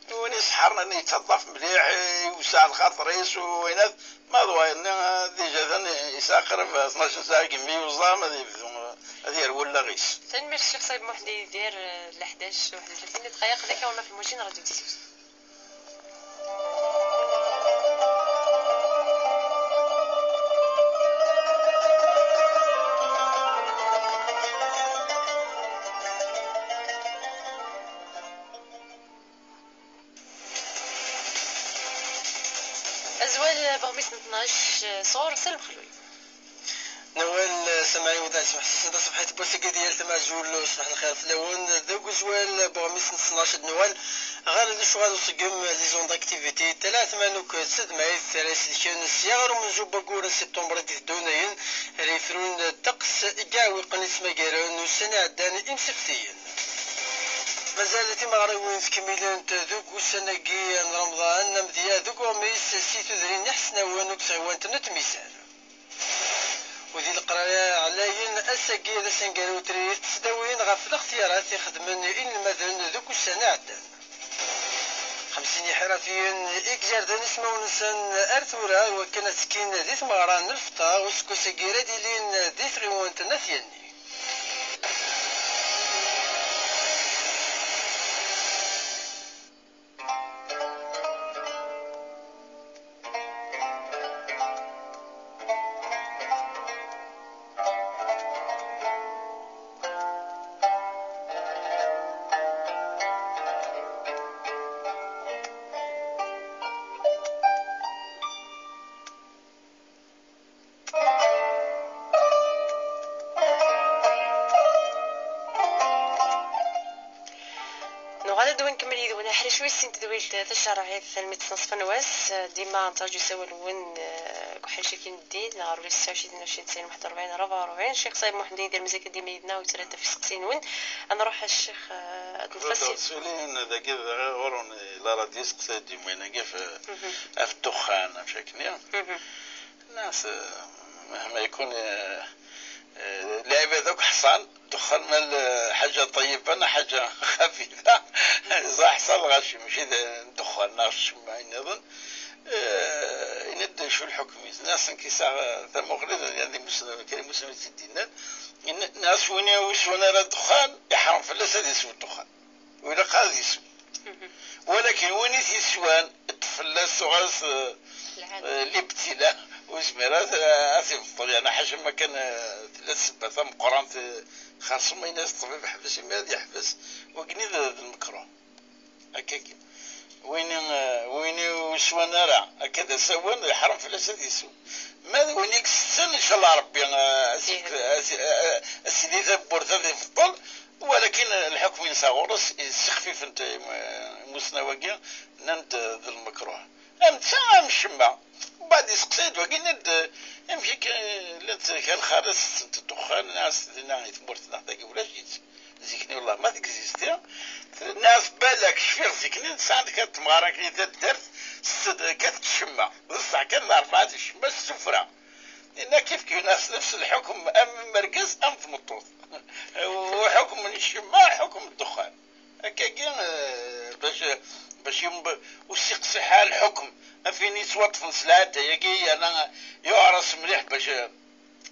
Win iṣeḥḥren yettaḍḍaf mliḥ, iwseɛ lxaṭer-is, u wayen ad, ma d wayen-nni, eh, déjà d an-, yesɛa qrib tnac n ssaɛa deg mi yuẓam ad yebdu, eh, ad yerwel laɣ-is. Tanemmirt Ccix Ṣayeb Muḥend Yidir, eh, leḥdac u waḥed u tlatin dqayeq, d akka ɣur-neɣ fi lmujin n Radio Tizi Uzzu. Azwel, eh, Buɣmis n tnac, eh, sɣur Salem Xlul. Nawal, eh, Samaɛi Udaɛs Meḥsisen, taṣebḥit n wass-agi d yal tamazul, ṣṣbeḥ lxir fell-awen. Deg uzwel, eh, Buɣmis n tnac ad nwal ɣer lecɣal uṣeggem, les zones d'activité, talaɛtma n uked tadmayt ara isellken sya ɣer umenzu n waggur n septembre i d-iteddun, ayen ara yefrun ddeqs n yiɛewwiqen yettmagaren ussan iɛeddan imseftiyen. Mazal timeɣriwin tkemmilent deg ussan-agi n Remḍan, amedya deg uɣmis si tudrin iḥesnawen akked tɣiwant n Tmisar. U di leqraya ɛlayen, ass-agi d ass aneggaru n trisdawin ɣef lextiyarat i xedmen inelmaden deg ussan iɛeddan. Xemsin iḥirafiyen i ijerden ismawen-nsen ar tura i wakken ad ttekkin di tmeɣra n lfeṭṭa useggas-agi ara d-ilin di tɣiwant n At Yanni. Nuɣal ad wen-nkemmel yid-wen aḥric wis sin tedwilt tacerɛit, talmidt n ṣṣfa n wass. Dima nettraǧu asawal-nwen, eh, deg uḥric-agi n ddin, ɣer ula tesɛa u ɛecrin, tnin u ɛecrin, tesɛin, waḥed u rebɛin, rebɛa u rebɛin. Ccix Ṣayeb Muḥend Yidir mazal kan dima yid-neɣ, u yettrad ɣef isteqsiyen-nwen. Ad nruḥ a ccix, eh, ad nfassi. Ur ttili, dagi ɣur-wen la radio, isteqsay-d imwayen-agi ɣef, mhm, ɣef ddexxan, amek akken. Mhm. Nas, eh, مهما يكون, eh, eh, lɛibad akk ḥṣan, ddexxan ma l-, ḥaǧa ṭayyiba neɣ ḥaǧa xabiba, ẓaḥ ḥṣan lɣaci, mačči d ddexxan neɣ ccemma nniḍen. Eh, ini-d acu lḥukm-is. Nas nekk yesɛa tamuɣli, d, d imusnawen, kra imusnawen i tt-id-yennan. Nas win ur yeswan ara ddexxan, iḥṛem fell-as ad isew ddexxan. U ilaq ad isew. Mhm. Walakin win i t-yeswan, ṭṭef fell-as, tuɣal-as, eh, eh, libtila, ur yezmir ad, ad t-ibṭel. Yeɛni ḥaca ma kan, eh, tella ssebba tameqqrant, eh, xaṣum ini-as ṭṭbib ḥbes, imi ad yeḥbes, wagni d, d lmekruh. Akkagi. Win i, eh, win ur yeswan ara, akka d asawen, yeḥṛem fell-as ad isew. Ma d win i isetten, ncallah Ṛebbi, eh, ad s-, ad s-, eh, eh, ad s-tili tawwurt ad ibṭel, walakin, eh, lḥukm-ines ɣur-s, yessexfifen-t, eh, imusnaw-agi, nnan-d, eh, d lmekruh. Am netta, am ccemma. Mbeɛd yesteqsa-yi-d wagi, yenna-d, eh, amek akka, eh, llant kra lxalat tettent ddexxan, nniɣ-as dinna i tmurt-nneɣ tagi ulac-itt. Zik-nni wellah ma tegzisti, nniɣ-as balak cfiɣ zik-nni sɛan kra n temɣara-agi taddart, s-, kra n ccemma. D ṣṣeḥ kan, rebɛa n ccemma s sufra. Yenna kif kif, nniɣ-as nefs lḥukm am argaz am tmeṭṭut. Uḥukm n ccemma, ḥukm n ddexxan. Akkagi, eh, bac, bac yum-, ur s-iqsiḥ ara lḥukm. Af win yettwaṭṭfen s lɛadda-agi, yerna yuɛer-as mliḥ bac,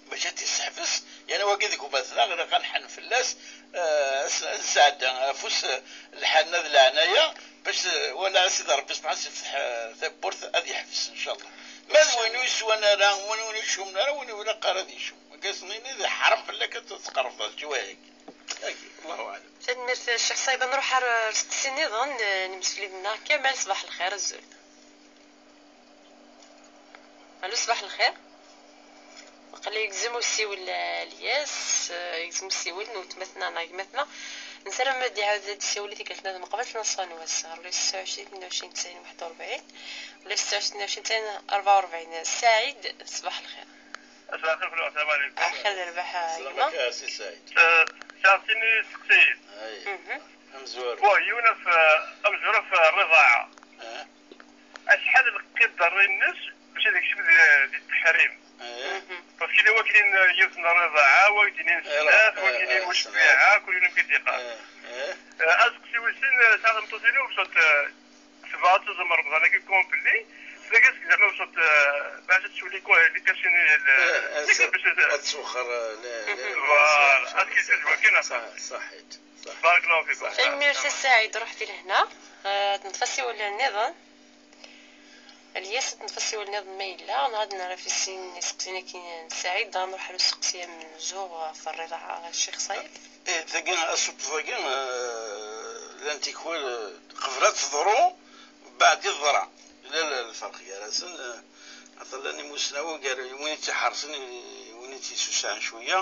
bac ad t-isseḥbes. Yerna wagi deg umatneɣ, ilaq ad nḥenn fell-as, eh, ad s-, ad nesɛedda afus, eh, lḥanna d leɛnaya, bac, eh, wala a Sidi Ṛebbi subḥan s-, yefteḥ, eh, tawwurt ad yeḥbes, ncallah. Ma d win ur yeswan ara, win, win ur yeccumen ara, win ur ilaq ara ad yecum. Wagi ass-nni d ḥaram fell-ak ad tqerrbeḍ ɣer lǧiwahi-agi. Agi, Allahu aɛlam. Tanemmirt a Ccix Ṣayeb. Ad nruḥ ar usteqsi nniḍen, eh, n yimsefliden-nneɣ. Kamal, ṣbaḥ lxir, azul. Alo, ṣbaḥ lxir. Waqila yegzem usiwel, eh, Lyas, eh, yegzem usiwel n weltma-tneɣ neɣ gma-tneɣ. Nessaram ad d-iɛawed ad d-isiwel i tikkelt nniḍen qbel tnaṣfa n wass, ɣer ula tesɛa u ɛecrin, tnin u ɛecrin, tesɛin, waḥed u rebɛin, ula tesɛa u ɛecrin, tnin u ɛecrin, tesɛin, rebɛa u rebɛin. Saɛid, ṣbaḥ lxir. Ass lxir fell-awen, السلام عليكم. Axir d rrbeḥ a gma. Sɛiɣ sin iseqsiyen. Ay. Mhm. Amezwaru. Wa yiwen ɣef, amezwaru ɣef rriḍaɛa. Eh. Acḥal lqidr-ines bac ad ikcem di, di tteḥrim? Eh. Mhm. Parce que yella wakken yiwet n rriḍaɛa, wakken snat, wakken mucbiɛa, kul yiwen amek i d-iqqar. Eh, eh. Eh, aseqsi wis sin, eh, sɛiɣ tameṭṭut-inu, bṣut, eh, tebɣa ad tẓem Remḍan-agi complet, tagi-s zeɛma bṣut, eh, bac ad teswel les personnes, eh, ad twexxer, eh, les, les, voilà, ad tkis azwel kan. Ṣaḥit. Ṣaḥit. Barakallahu fikum. Tanemmirt a Saɛid, ruḥ di lehna. Eh, neṭṭef asiwel nniḍen. Lyas, ad neṭṭef asiwel nniḍen ma yella, neɣ ad nerr ɣef sin iseqsiyen-agi n Saɛid, dɣa nruḥ ɣer useqsi amenzu ɣef rriḍaɛa, a Ccix Ṣayib. Eh, tagi, asuṭṭeḍ-agi, eh, llan tikwal, eh, qbel ad teḍru, mbeɛd i teḍra. Yella l-, lferq gar-asen, eh, aṭas llan imusnawen gar win i tt-iḥerṣen, i win i tt-isusaɛen cwiya.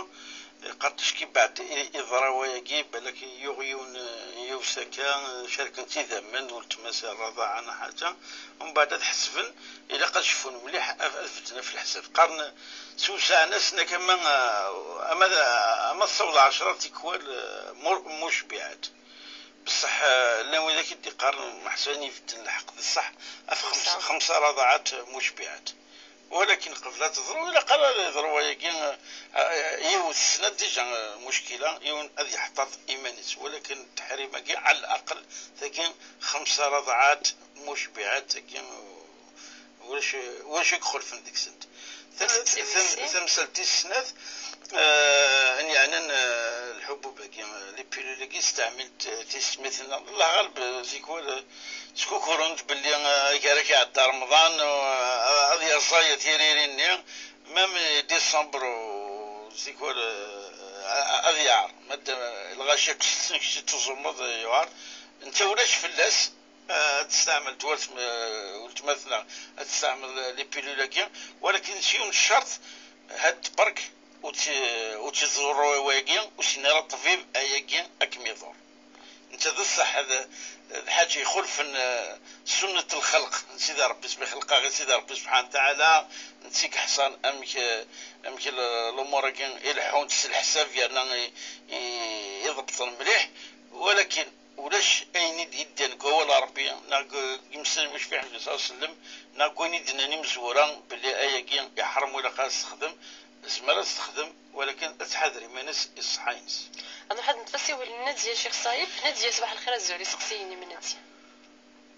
Iqaṭ ticki beɛd i, iḍra wayagi, balak yuɣ yiwen, eh, yiwet akka, eh, cerken-tt idammen, weltma-s rraḍaɛa neɣ ḥaǧa, umbeɛd ad ḥesben, ilaq ad cfun mliḥ, ad, ad bedden ɣef leḥsab. Qqaren, ssewsaɛen-asen akka ama, eh, ama, ama tessawḍ ɛecra tikwal, eh, mu-, mucbiɛat. Bṣeḥ, eh, llan widak i d-iqqaren, meḥsub ayen ibedden lḥeqq d ṣṣeḥ, ɣef xemsa, xemsa. Xemsa rraḍaɛat mucbiɛat. Walakin qbel ad teḍru, ilaq ara ad yeḍru wayagi, eh, eh, yiwet snat déjà, eh, muckila, yiwen ad yeḥtaṭ iman-is. Walakin tteḥrim-agi, ɛal laqel, tagi xemsa rraḍaɛat mucbiɛat, tagi, eh, ulac, ulac i ixulfen deg-sent. Tam-, tam-, tamsalt tis snat, eh, n yeɛnan, eh, lḥubub-agi, eh, les pilules-agi, steɛmilt, eh, tismit-nneɣ. Allah ɣaleb, eh, tikwal, eh, skukurun-d belli, eh, gar-ak iɛedda Remḍan, eh, ad yerẓay tiriri-nni, même décembre, u tikwal, eh, ad yeɛr. Madam, eh, lɣaci kečč, kečč tuẓumeḍ, eh, yuɛer. Netta ulac fell-as, eh, ad testeɛmel twert, eh, weltma-tneɣ, ad testeɛmel les pilules-agi, walakin s yiwen n ccerṭ, had berk, ur tt-, ur tt-iḍurru wayagi, ur s-yenni ara ṭṭbib ayagi ad kem-iḍur. Netta d ṣṣeḥ, d, d lḥaǧa ixulfen, eh, sunnet lxelq n Sidi Ṛebbi, mi xelqeɣ i Sidi Ṛebbi subḥanahu wa taɛala, netta i yeḥṣan amek, eh, amek l-, lumuṛ-agi i leḥḥunt s leḥsab, yerna i, i, i ḍebṭen mliḥ, walakin ulac ayen i d-yeddan deg wawal n Ṛebbi, neɣ deg, deg yimeslan n wacfiḥ Nnbi ṣalla Llahu ɛalayhi wa sellem, neɣ deg wayen i d-nnan imezwura belli ayagi iḥṛem, ur ilaq ara ad s-texdem, tezmer ad s-texdem, walakin ad tḥader iman-is i ṣṣeḥḥa-ines. Ad nruḥ ad neṭṭef asiwel n Nadia, Ccix Ṣayib. Nadia, ṣbaḥ lxir, azul, iseqsiyen-im a Nadia.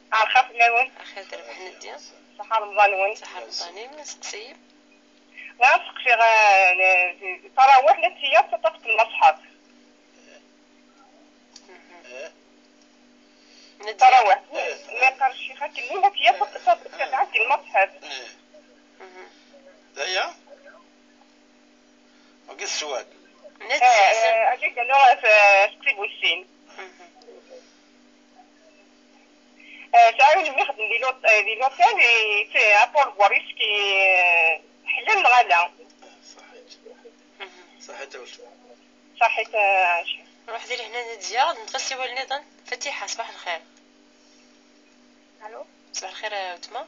Axir fell-awen. Axir d rrbeḥ a Nadia. Ṣaḥa Remḍan-nwen. Ṣaḥa Remḍan-im, iseqsiyen. Bɣiɣ ad seqsiɣ, eh, tarawat la ttiyat taṭṭaft n lmeṣḥaf. Mhm. Eh? Tarawat. Eh, ma yeqqar ccix akken, la ttiyat taṭṭaft n lmeṣḥaf. Eh. Mhm. D aya? Wagi d sswal. Netta. Eh, eh, acu i d-nniɣ, eh, teqsib wis sin. Mhm. Eh, sɛiɣ yiwen mi xedmen di lot-, eh, di l'hôtel, eh, tu sais, à pourvoir est-ce que, eh, ḥlal neɣ ala. Ṣaḥit. Mhm. Ṣaḥit a weltma. Ṣaḥit, eh, Aci. Nruḥ di lehna n Nadia, neṭṭef asiwel nniḍen. Fatiḥa, ṣbaḥ lxir. Alo. Ṣbaḥ lxir a weltma.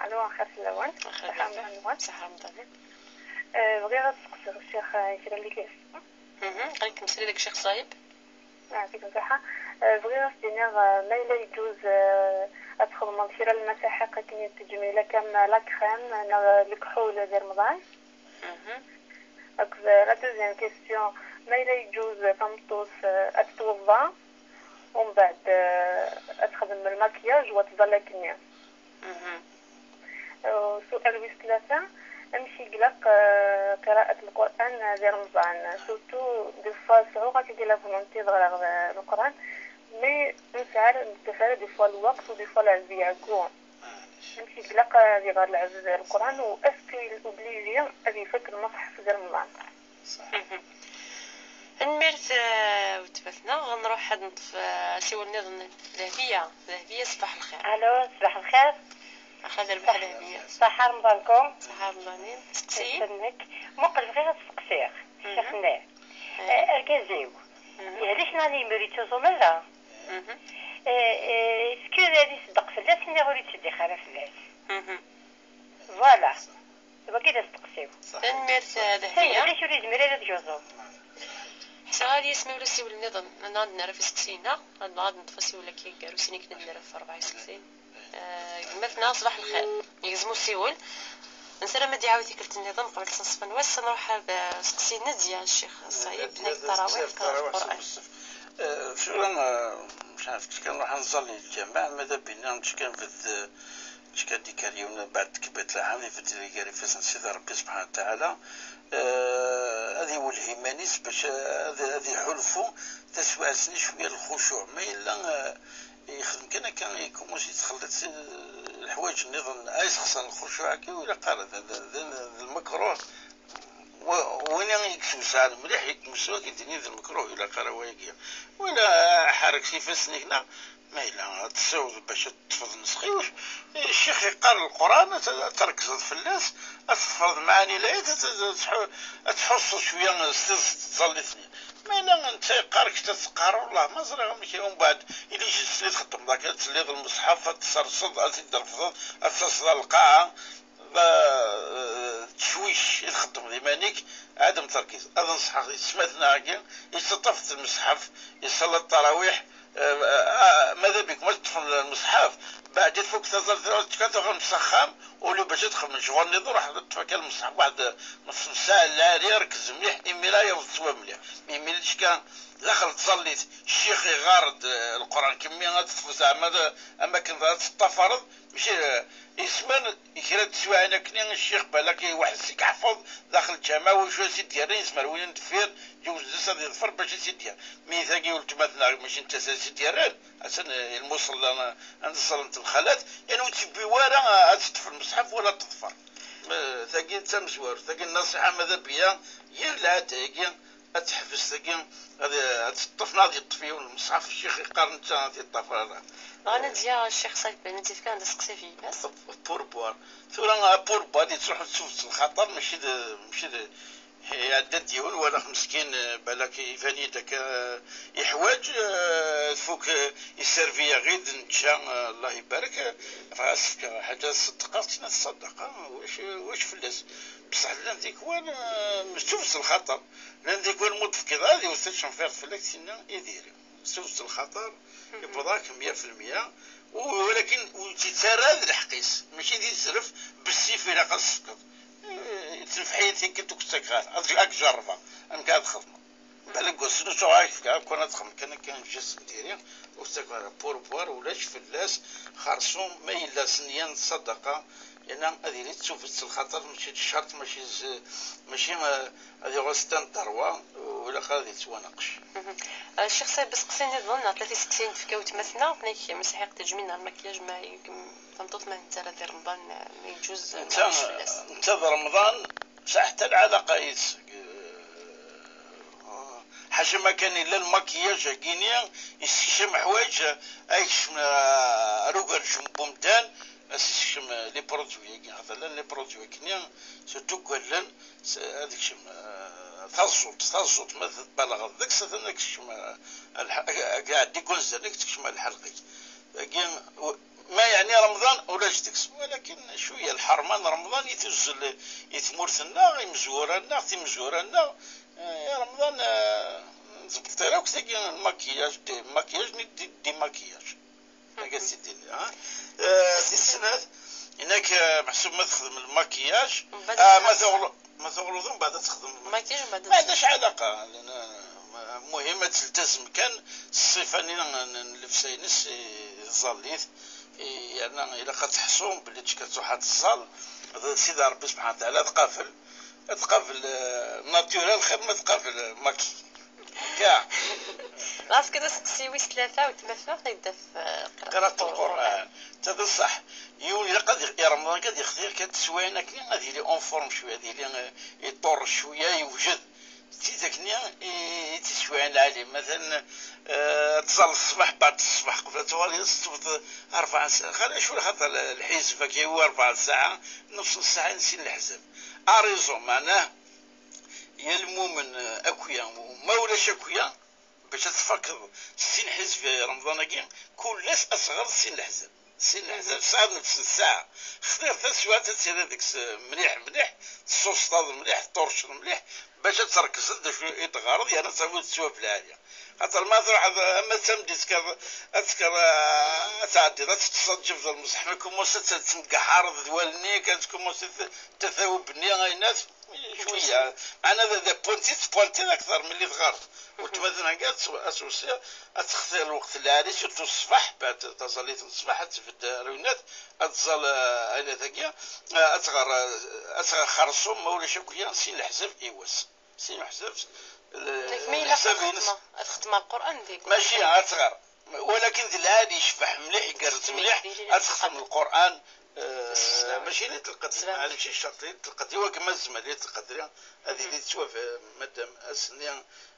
Alo, axir fell-awen. Axir. Ṣaḥa Remḍan-nwen. Ṣaḥa Remḍan. Eh, bɣiɣ ad seqsiɣ ccix, eh, kra n les questions. Mhm. Aql-ik temsili deg Ccix Ṣayib. Yeɛṭik ṣṣeḥḥa. Eh, bɣiɣ ad s-d-iniɣ, eh, ma yella yeǧǧuz, eh, ad txedmeḍ kra n lmasaḥiq akken i teǧmil akka am la crème neɣ lekḥul di Remḍan. Mhm. Akked, eh, la deuxième question, ma yella yeǧǧuz tameṭṭut, eh, ad tettweḍḍa, umbeɛd, eh, ad texdem lmakiyaj u ad tẓall akkenni. Mhm. Sual wis tlata, amek i ilaq, eh, qiraat Lqur'an di Remḍan? Surtout, des fois, sɛuɣ akka la volonté ad ɣreɣ, eh, Lqur'an, mais ur nesɛi ara, ur nettaf ara des fois lweqt u des fois lɛezz iɛeggu. Amek i ilaq ad iɣer lɛebd Lqur'an, u est-ce que il est obligé ad ifak lmeṣḥef di Remḍan? Mhm. Tanemmirt, eh, weltma-tneɣ. Nruḥ ad neṭṭef, eh, asiwel nniḍen. Dehbiya, Dehbiya, ṣbaḥ lxir. Alo, ṣbaḥ lxir. Axir d rrbeḥ a Dehbiya. Ṣaḥa Remḍan-nkum. Ṣaḥa Remḍan-im. Seqsi-yi. Muqel, bɣiɣ ad seqsiɣ. Mhm. Ccix-nni. Eh. Eh, argaz-iw. Mhm. Yehlek neɣ lemmer yettuẓum ara? Mhm. Eh, eh, est-ce que ad iṣeddeq fell-as neɣ ur yettseddix ara fell-as? Mhm. Voilà. Wagi d asteqsi-w. Tanemmirt, eh, Dehbiya. Anda ur yezmir ara ad yuẓu? Ḥsiɣ ad yasmi ula siwel nniḍen, ad nɛad nara f iseqsiyen-a, ad nɛad neṭṭef asiwel akka gar usinik ad nara f rebɛa iseqsiyen. Eh, gma-tneɣ, ṣbaḥ lxir. Yegzem usiwel. Nessaram ad d-iɛawed tikkelt nniḍen qbel ttaṣfa n wass, ad nruḥ ar, eh, seqsi n Nadia, Ccix Ṣayib, nekk tarawih, tarawih, tarawih, Lqur'an. Eh, tura, eh, mec ɛaref, kečč kan nruḥ ad nẓalli lǧameɛ, ma d abina, kečč kan bed, eh, kečč kan d-ikker yiwen, mbeɛd tekbirt laḥam, ibeddel gar ifassen n Sidi Ṛebbi subḥanahu wa taɛala, eh, ad iwelleh iman-is bac ad, ad iḥulfu taswiɛt-nni cwiya n lxucuɛ. Ma yella, eh, yexdem kan akka, yekkumus yettxelliṭ s, eh, leḥwayeǧ nniḍen ay yessexṣaren lxucuɛ-agi, ur ilaq ara, d, d, d, d lmakruh. Wa-, win i yeswesɛen mliḥ, yekkumus akk d-yini d lmakruh, ur ilaq ara wayagi. Wala ḥerrek s ifassen-ik, neɣ ma yella ad tessiwḍeḍ bac ad teṭṭfeḍ nnṣex-iw, ccix yeqqar Lqur'an, ad, ad trekzeḍ fell-as, ad teḍfreḍ mɛani layat, ad, ad, ad tḥu-, ad tḥusseḍ cwiya s tiẓ-, tẓallit-nni. Ma yella netta yeqqar kečč ad teqqareḍ, "Wellah ma ẓriɣ amek." Umbeɛd, ili ǧǧet-tt-id txeddmeḍ akka, ad telliḍ lmeṣḥaf, ad t-tesserseḍ, ad t-id-trefdeḍ, ad taseḍ ɣer lqaɛa, d, d ccwic i txeddmeḍ iman-ik, ɛadem terkiz. Ad nṣeḥ yessetma-tneɣ-agi, yettaṭṭaf-d lmeṣḥaf, yessala ṭṭarawiḥ, eh, eh, ma d abikum ad teṭṭfem lmeṣḥaf, beɛd i tfuk taẓallit, ad tekkat tuɣalem s axxam, uli bac ad txedmem ccɣel-nniḍen, ruḥ ad teṭṭef akka lmeṣḥaf waḥed nus n ssaɛa, lɛali, rkez mliḥ, imir ad yaweḍ ttwa mliḥ. Mi, mi d-icka daxel tẓallit, ccix iɣar-d, eh, Lqur'an, kemmi ad teṭṭfeḍ zeɛma d, am akken ad teṭṭafareḍ, mačči, eh, yezmer kra n teswiɛin akkenni, ccix balak i weḥd-s i yeḥfeḍ daxel lǧameɛ, wacu as-id-yerran, yezmer win n deffir, ǧewzen-as ad yeḍfer bac as-id-yerr. Mi tagi weltma-tneɣ mačči nettat as-id-yerran, atan, eh, i lmuṣella, eh, anda ẓẓallent lxalat, yani ur tt-tewwi wara, eh, ad teṭṭef lmeṣḥaf wala ad teḍfer. Eh, tagi d tamezwarut, tagi n nnṣiḥa, ma d abiya, yir lɛada-agi, ad teḥbes tagi, ad, ad teṭṭef neɣ ad yeṭṭef yiwen lmeṣḥaf, ccix iqqar netta ad yeṭṭaf ara. Dɣa Nadia, Ccix Ṣayib, Nadia tefka-d aseqsi f yemma-s. Pourboire. Tura, pourboire, yettruḥu d tuget lxaṭer, mačči d, mačči d, iɛedda-d yiwen, walaɣ meskin, eh, balak iban-iyi-d akka, eh, yeḥwaǧ, eh, tfuk, eh, iservi-yaɣ-id, nečča, eh, Allah ibarek, eh, bɣiɣ ad s-fkeɣ ḥaǧa ṣedqa, tina ṣṣadaqa, wac, wac fell-as? Bṣeḥ llan tikwal, eh, s tuget lxaṭer. Llan tikwal ma ur d-tefkiḍ ara, ad iwet tacenfirt fell-ak, tinna i diri. S tuget lxaṭer, yewweḍ-ak mya fi lmya, u-, walakin ur tt-ittarra d lḥeqq-is, mačči d izref, bessif ilaq ad s-tefkeḍ. Eh, tenfeḥ-iyi tikkelt ur k-ttakeɣ ara, ad, ad k-jerrbeɣ amek ad xedmeɣ. Balak deg wass-nni ur ttruḥ ad k-fkeɣ, akk ad txedmeḍ kan akka, ǧǧet n diri, ur ttakeɣ ara. Pourboire, ulac fell-as, xersum, ma yella s nniya n ṣṣadaqa, yerna ad yili d tuget s lxaṭer, mačči d ccerṭ, mačči z-, mačči, eh, ad yuɣal stand d ṛwa, ur ilaq ara ad yettwanaqec. Mhm. Eh, Ccix Ṣayib, aseqsi nniḍen, neɣ tlata iseqsiyen tefka weltma-tneɣ, tenna-k, ma sɛiɣ tejmin neɣ lmakyaj, ma, tameṭṭut ma nettarra di Remḍan, eh, ma yeǧǧuz, eh, Netta, neɣ fell-as? Netta d Remḍan, sɛiɣ ḥetta lɛalaqa yid-s. Eh, ḥaca ma kan yella lmakyaj-agi-ni, yessekcam ḥwayeǧ, eh, ay yekcem, eh, ar ugerjum n wemdan, ad s-yessekcem, eh, les produits-agi, xaṭer llan les produits-agi-ni, surtout deg wallen, s-, ad yekcem, eh, taẓẓult, taẓẓult, ma tbaleɣeḍ deg-s, atan ad yekcem, eh, lḥ-, ad iɛeddi deg wanzaren, ad tekcem ar lḥelq-ik. Dagi, u-, ma yeɛni Remḍan, ulac deg-s. Walakin cwiya lḥerma n Remḍan i tuzzel i tmurt-nneɣ, imezwura-nneɣ, timezwura-nneɣ, eh, i Remḍan, eh, nzebbeṭ akk tagi, lmakiyaj, d-, makiyaj, ni d-, d-, démakiyaj. Akka i tt-id-yenna, ha? Eh, tis snat, yenna-k, eh, meḥsub ma texdem lmakiyaj, mbeɛd ah, ad ma txeṣṣer. Tuɣlu-, ma tuɣluḍ mbeɛd ad texdem lmakiyaj. Makiyaj mbeɛd ad ma txeṣṣer. Ulac ɛalaqa, lana, eh, muhim ad teltazem kan ṣṣifa-nni n, n llebsa-ines i tẓallit, i, yerna ilaq ad teḥṣu belli tcekka truḥ ad teẓẓal, d Sidi Ṛebbi subḥanahu wa taɛala ad tqabel, ad tqabel, eh, naturel xir ma tqabel, eh, maki. Akka. Ɣas kan aseqsi wis tlata, weltma-tneɣ ad d-taf, eh, qiraṭ n Lqur'an. Ta d ṣṣeḥ. Yiwen ilaq ad ix-, i Remḍan kan ad ixtir kan teswiɛin akken ad yili en forme cwiya, ad yili, eh, iṭurr cwiya, yewjed. D tidak-nni i, i d tiswiɛin lɛali. Matalan, eh, ad tẓalleḍ ṣṣbeḥ, beɛd ṣṣbeḥ, qbel ad tuɣaleḍ ad tettwet rebɛa n ssaɛa. Xali acu lxaṭer lḥizb akka i rebɛa n ssaɛa, nus n ssaɛa n sin leḥzab. Ariẓu, meɛnah, ya lmumen, eh, akya, ma ulac akya, bac ad tfakeḍ sin ḥizb Remḍan-agi, kul ass ad teɣreḍ sin leḥzab. Si leḥsab tesɛiḍ nefs n ssaɛa. Xtir taswiɛt ad tiliḍ deg-s mliḥ mliḥ, tessustaḍ mliḥ, teṭṭurceḍ mliḥ, bac ad trekzeḍ d acu i d-teɣɣareḍ, yerna ad tawiḍ ttwab lɛali. Xaṭer ma truḥeḍ, ama d tameddit tekkaḍ, ad tekkaḍ, ah, ad tɛeddiḍ, ad teṭṭseḍ, ad tjebdeḍ lmeṣḥef, ad tkummuseḍ ad temgaḥareḍ d wallen-ik, ad tkummuseḍ tatawub-nni, ayennat, cwiya. Meɛna d, d apwanti, tettpwantiḍ akteṛ milli teɣɣareḍ. Weltma dinna ad s-, ad s-wessiɣ, ad textir lweqt lɛali, surtout ṣṣbeḥ, baɛd taẓallit n ṣṣbeḥ, ad tbedd rewinat, ad tẓal, ah, ayla-tagi, ah, ad tɣer, ah, ad tɣer xersum, ma ulac akk ya, sin leḥsab i wass. Sin leḥsab, l-, Nekk ma ilaq ad leḥsab-ines. Xetmeɣ, ad xetmeɣ Lqur'an deg Mačči ad tɣer, walakin d lɛali, yecbeḥ mliḥ, igerrez mliḥ, ad textem Lqur'an, eh, Mačči Laylat Lqadr, maɛlic, ccerṭ Laylat Lqadr, i wakken ma tezmer Laylat Lqadr, ad yili tettwab-, madam ass-nni,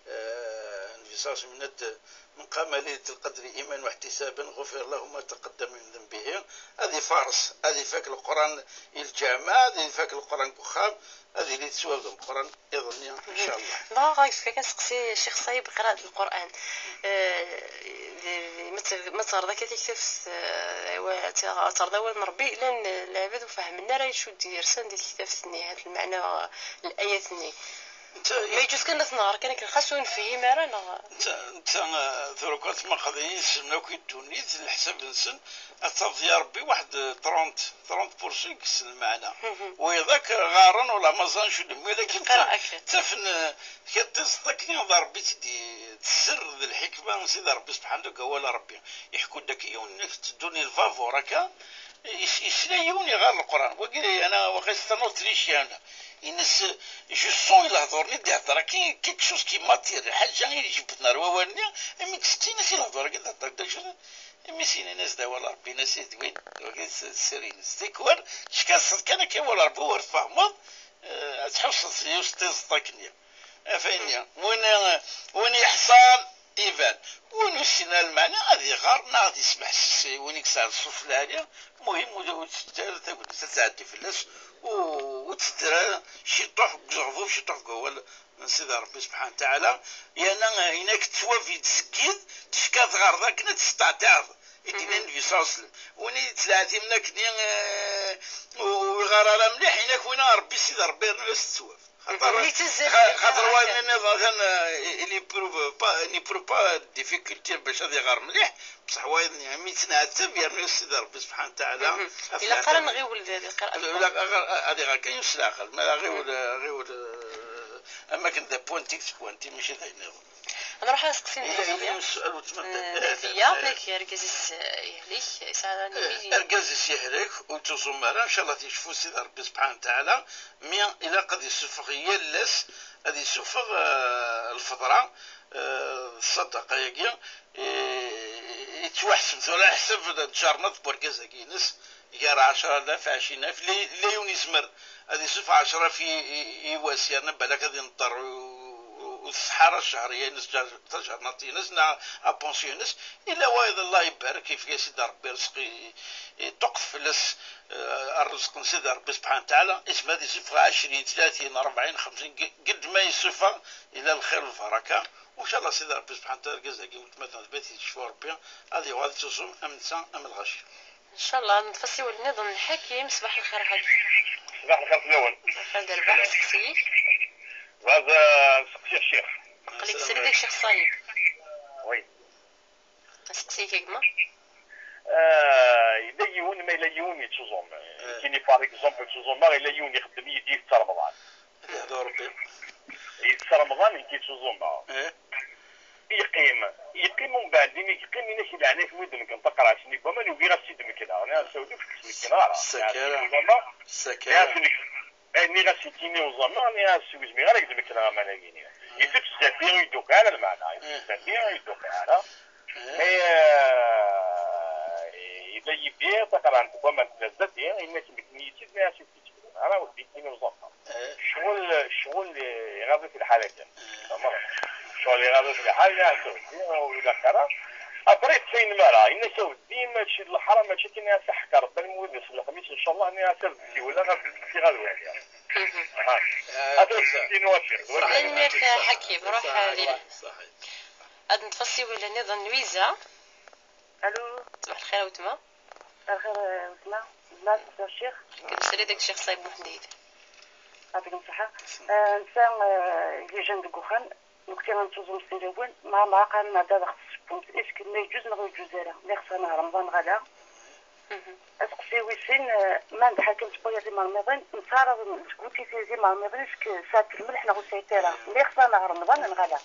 eh, Nnbi ṣalla Llahu ɛalayhi wa sallam yenna-d: "من قام ليلة القدر إيمانا واحتسابا غفر له ما تقدم من ذنبه." Ad ifares, ad ifak Leqran i lǧameɛ, ad ifak Leqran deg uxxam, ad yili tettwab d Leqran iḍ-nni, ncallah. Dɣa ɣef kan aseqsi, Ccix Ṣayib, qiraat Leqran. Eh, d-, d-, ma t-, ma teɣreḍ akka taktabt, eh, wa-, ad teɣreḍ awal n Ṛebbi, llan lɛibad ur fehhmen ara acu d-yersan di tektabt-nni, hata lmeɛna n layat-nni. Netta Ma yeǧǧa-t kan ad t-nɣer kan akken, xas ur nefhim ara, neɣ? Netta, netta, eh, tura kan tmaqeḍ i yisem akk i ddunit, leḥsab-nsen, ad tafeḍ ya Ṛebbi waḥed, eh, trente, trente pour cent i yessen lmeɛna. Wiyaḍ akk ɣaren, wala ma ẓran acu d-, walakin Qqareɣ akka. Ttafen, eh, kra n tiẓeṭ akken d Ṛebbi i tt-id-, d sser d lḥikma n Sidi Ṛebbi subḥanahu deg awal n Ṛebbi. Iḥekku-d akka yiwen, teddun i lbabuṛ akka, Yes-, yesla yiwen iɣer Leqran. Wagi, ana, waqil c'est un Autrichien. Ines, je sens i lehdur-nni d-ihder, akken quelque chose qui m'attire, ḥaǧa i ijebbden ar wawal-nni, imi ttsettin-as i lehdur-agi d-ihder, d acu, imi s-yennan-as d awal Ṛebbi, yenna-as d win, wagi s-, sser-ines. Tikwal, teckaseḍ kan akka awal Ṛebbi ur tfehmeḍ, eh, ad tḥusseḍ s yiwet tiẓeṭ akkenni. Ɣef ayenni, win, win yeḥṣan iban, win ur yessin ara lmeɛna ad iɣer neɣ ad yesmeḥses i win i yesɛan ṣṣut lɛali, muhim ur, ur tetteddu ara tagnit ad tɛeddi fell-as, u-, ur tetteddu ara ciṭuḥ deg uzeɣbub, ciṭuḥ deg wawal n Sidi Ṛebbi subḥanahu wa taɛala, yerna, eh, ayen akk tettwab yettzeggid, tecka tɣerḍ akken ad testeɛtiɛeḍ. I d-yenna Nnbi ṣalla Llahu ɛalayhi wa sallam, win i yettleɛtimen akkenni, eh, ur iɣar ara mliḥ, inak win a Ṛebbi, Sidi Ṛebbi yernu-as ttwab. Xaṭer, Netta zad xa-, xaṭer wayeḍ-nni nniḍen atan, eh, il éprouve pas, il éprouve pas de difficulté bac ad iɣer mliḥ, bṣeḥ wayeḍ-nni, mi yettneɛtab, yernu-as Sidi Ṛebbi subḥanahu wa taɛala. Ilaq ara nɣiwel di, di lqira'at. Ilaq, ad iɣer kan yiwen s leɛqel, ma ɣiwel, ɣiwel, eh, am akken d apwanti, d apwanti, mačči d ayen nniḍen. Nruḥ ad nseqsi Nadiya. Yella, yella yiwen sual weltma. Eh, Nadiya, eh, nek argaz-is, eh, yehlek, yesɛa Eh, anemmi. Argaz-is yehlek, ur yettuẓum ara, ncallah ad yecfu Sidi Ṛebbi subḥanahu wa taɛala, mi ilaq ad yessufeɣ yal ass, ad yessufeɣ, eh, lfeḍra, eh, ṣṣadaqa-agi, eh, yettwaḥseb tura ḥsab n lǧerna n wergaz-agi-ines, gar ɛecra alaf, ɛecrin alaf, la, la yiwen yezmer ad yessufeɣ ɛecra alaf i, i, i wass, yerna balak ad ineṭṭer u, u, u tṣeḥḥa ara cchehriya-ines, ǧa-, tajernaṭ-ines, neɣ apunsyu-ines. Illa wayeḍ, Allah ibarek, yefka-as-id Ṛebbi rrezq i, iṭuqet fell-as, eh, rrezq n Sidi Ṛebbi subḥanahu wa taɛala, yezmer ad yessufeɣ ɛecrin, tlatin, ṛebɛin, xemsin, g-, gedd ma yessufeɣ, illa lxir lbaraka. U ncallah Sidi Ṛebbi subḥanahu wa taɛala, argaz-agi, weltma-tneɣ, tbat yecfu Ṛebbi, ad yuɣal ad yettuẓum am netta, am lɣaci. Ncallah, neṭṭef asiwel nniḍen n Lḥakim. Ṣbaḥ lxir a Ḥakim. Ṣbaḥ lxir fell-awen. Lxir d rrbeḥ, aseqsi-ik. Bɣiɣ ad nseqsi ccix. Aql-ik srid a Ccix Ṣayib. Oui. Aseqsi-ik a gma. Ah, yella yiwen, ma yella yiwen yettuẓum. Eh. Nekkini, par exemple, ttuẓumeɣ, yella yiwen ixeddem yid-i, yettett Remḍan. Ad yehdu Rebbi. Yettett Remḍan, nekk yettuẓumeɣ. Eh. Yeqqim, yeqqim umbeɛd, imi yeqqim, inak i leɛnaya-k, mi d-mekken taqerɛet-nni n waman, ugiɣ ad tt-id-mekkleɣ. Nniɣ-as: "Awd, ur k-tt-mekken ara." Sakara. Nniɣ-as: "Ur k-tt-mekken ara." Sakara. Nniɣ-as: "Nek-, eh, nniɣ-as i tini uẓameɣ, nniɣ-as ur zmireɣ ara ad k-d-mekkleɣ aman-agi." Nniɣ. Eh. Yettut zdat-i, ur yi-d-tuqiɛ ara lmeɛna. Yettut zdat-i, ur yi-d-tuqiɛ ara. Eh. Mais, eh, yella Yidir, taqerɛet n waman tella zdat-i, yenna-k: "Mekken-iyi-tt-id, nniɣ-as ur k-tt-id-mekkleɣ ara, ur d-yettini uẓameɣ." Eh. Ccɣel, ccɣel iɣaḍ-it lḥal akken. Eh. Tfehmeḍ? Ccɣel iɣaḍ-it lḥal, nniɣ-as: "Awd, ur ilaq ara." Après, ttfayen mara, yenna-k: "Awd, dima mačči d leḥram, mačči kan, nniɣ-as, aḥeqq Rebbi, almi wid n lexmis, ncallah, nniɣ-as, ad d-siwleɣ, ad d-fkiɣ ad waliɣ." Mhm. Aha. Eh, ad d-fkiɣ wafir. Tanemmirt a Ḥakim, ruḥ. Ṣaḥit, ad d-, ṣaḥit. Ad neṭṭef asiwel nniḍen, Lwiza. Alo. Ṣbaḥ lxir a weltma. Axir, eh, wetma, zmat, ccix. Srid deg Ccix Ṣayib Muḥend Yid. Yɛṭikem ṣṣeḥḥa. Eh, netta, eh, yejjan deg uxxam, nekti ad nettuẓum s tilawin, ma, ma qqaren nɛedda ad aɣ-tessewwemt. Est-ce que ma yeǧǧuz neɣ ur yeǧǧuz ara? Ma ixṣer neɣ Remḍan neɣ ala? Aseqsi wis sin, eh, ma d ḥakem tewwi timermiḍin, nettɛaraḍ nesguti ti-, timermiḍin, est-ce que sɛant lmelḥ neɣ ur sɛint ara? Ma ixṣer neɣ Remḍan neɣ ala?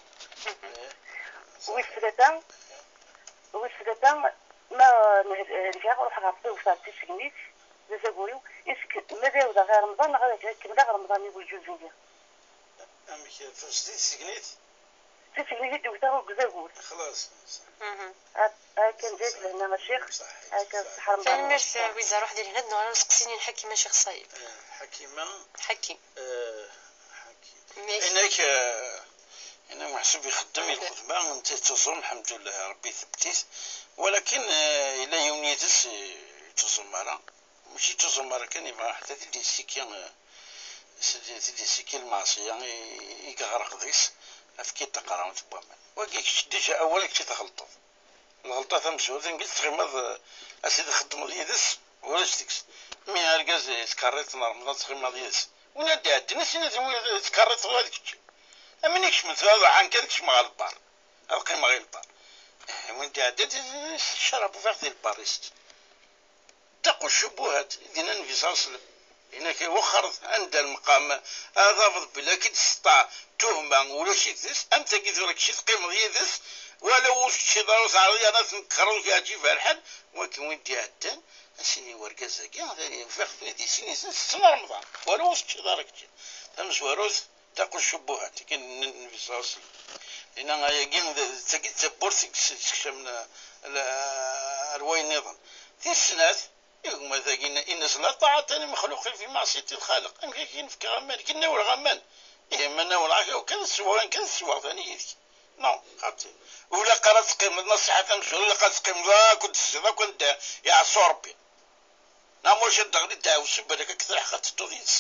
Wis tlata, Wis tlata, ma helkeɣ, ruḥeɣ ɣer tewsa d tisegnit, d azaguriw, est-ce que ma d awdeɣ ɣer Remḍan, neɣ ad kemmleɣ Remḍan-iw lǧuz-nni? Amek, tewsa d tisegnit? D tisegnit i d-wteɣ deg uzagur. Xlas. Mhm. Ak-, akken jayet lehna a ccix, akken ṣṣeḥḥa. Tanemmirt a Wiza, ruḥ di lehna, ad nuɣal ur seqsinin Ḥakima Ccix Ṣayib. Eh, Ḥakima. Ḥakim. Eh, Ḥakim. Inek, eh, inek meḥsub ixeddem i lxedma, netta yettuẓum, lḥemdullah, Ṛebbi ithebbet-it. Walakin, eh, yella yiwen yid-s, eh, yettuẓum ara. Mačči yettuẓum ara kan, yebɣa ḥetta ad t-id-yessiki, eh, s-, ad t-id-yessiki lmeɛṣiyya i, i yeɣreq deg-s, efk-it taqerɛunt n waman. Wagi kečč déjà awal, kečč i tɣelṭeḍ. Lɣelṭa tamezwarut, anga tettɣimaḍ, eh, a sidi txeddmeḍ yid-s, ulac deg-s. Mi argaz yettkerriṭ n Remḍan tettɣimaḍ yid-s. Win ad d-iɛeddan, a sidi, tettkerriṭeḍ ula d kečč. Amin ikecmen tura ad ruḥen kan kecmeɣ ɣer lbar. Ad qqimeɣ i lbar. Eh, win d-iɛeddan, ccrab ufiɣ di lbar-is. Ttaqu ccubuhat, i d-yenna Nnbi ṣalla Llahu ɛalayhi wa sallam. Yenna-k, wexxeṛ anda lmeqam, ad tafeḍ belli ad k-id-testeɛ tuhma, ulac deg-s, am tagi tura kečč teqqimeḍ yid-s, wala ur teččiḍ ara, ur teɛriḍ ara, ad tnekreḍ, ur k-yeɛǧib ara lḥal, wagi win d-iɛeddan, a s-yini wergaz-agi, ufiɣ-ten-id i sin yid-sen, tetten Remḍan, wala ur teččiḍ ara kečč. Tamezwarut, ttaqu ccubuhat, akken yenna Nnbi ṣalla Llahu ɛalayhi wa sallam. Yenna ayagi, d, d tagi d tawwurt i yessekcamen, eh, ar wayen nniḍen. Tis snat, igumma-agi, inna-s: "La ṭaɛata li mexluqin fi maɛṣiyati lxaliq." Amek akka i nefka aman? Akken nawleɣ aman. Ihi ma nawleɣ-ak, aw kan tesweɣ, ayen kan tesweɣ, tani yid-k. Non, xaṭi. Ur ilaq ara ad teqqimeḍ, nṣiḥa tamezwarut, ur ilaq ara ad teqqimeḍ akk ad d-tezziḍ akk anda iɛṣu Ṛebbi. Neɣ ma ulac ad d-teɣli ddeɛwessu, balak ad k-truḥ ad tedduḍ yid-s.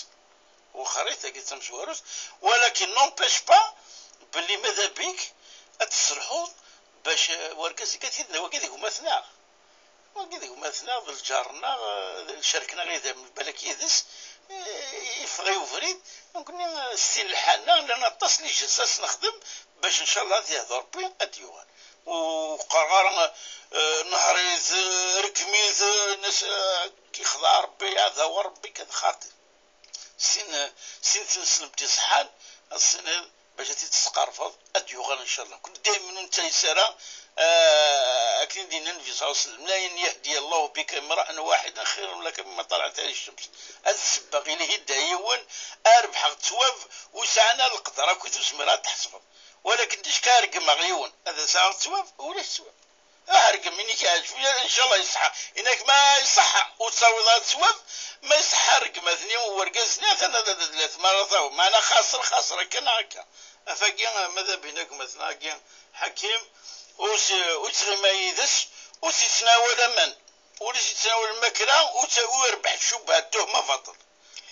Wexxeṛ-it, tagi d tamezwarut, walakin n'empêche pas belli mada bik ad tesselḥuḍ bac, eh, wergaz-agi, ad t-id-, wagi d gma-tneɣ. Wagi d gma-tneɣ, d lǧar-nneɣ, eh, d lcerk-nneɣ idammen, balak yid-s, eh, yeffeɣ i ubrid. Nekkni, eh, s tin lḥal-nneɣ, llan aṭas n iǧelsa s nexdem bac, ncallah, ad yehdu Ṛebbi, ad d-yuɣal. Ur qqareɣ ara, eh, nehṛ-it, eh, rgem-it, eh, nes-, eh, yexdeɛ Ṛebbi, iɛdaw Ṛebbi, kan xaṭi. Sin, eh, sin tineslemt iṣeḥḥan, ad tiniḍ, bac ad t-id-tesqerfeḍ, ad d-yuɣal, ncallah. Kul daymen ur nettayes ara, eh, akken i d-yenna Nnbi ṣalla Llahu ɛalayhi wa sallam: "La an yahdiya Llahu bika imra'an waḥidan xayrun laka mimma tala'at alayhi ccams." Ad sebbeɣ i lhidaya yiwen, ad rebḥeɣ ttwab, ur sɛan ara lqedra akkit ur zmireɣ ad t-ḥesbeɣ. Walakin d acu kan regmeɣ yiwen, ad as-aɣeɣ ttwab, ulac ttwab. Aḥerkem, ini-k iɛǧeb, ncallah iṣeḥḥa. Inak ma iṣeḥḥa, ur ttawiḍ ara ttwab, ma iṣeḥḥa rregmat-nni, urgaz-nni, atan ad, ad, ad, la tmara tawi. Meɛna xaṣer, xaṣer, akka neɣ akka. Afagi, ma d abin akk, ma tneɣ-agi, Ḥakim, ur s-, ur yettɣima yid-s, ur s-yettnawal aman, ur s-yettnawal lmakla, ur tt-, ur yerbeḥ ccubha, tuhma baṭel.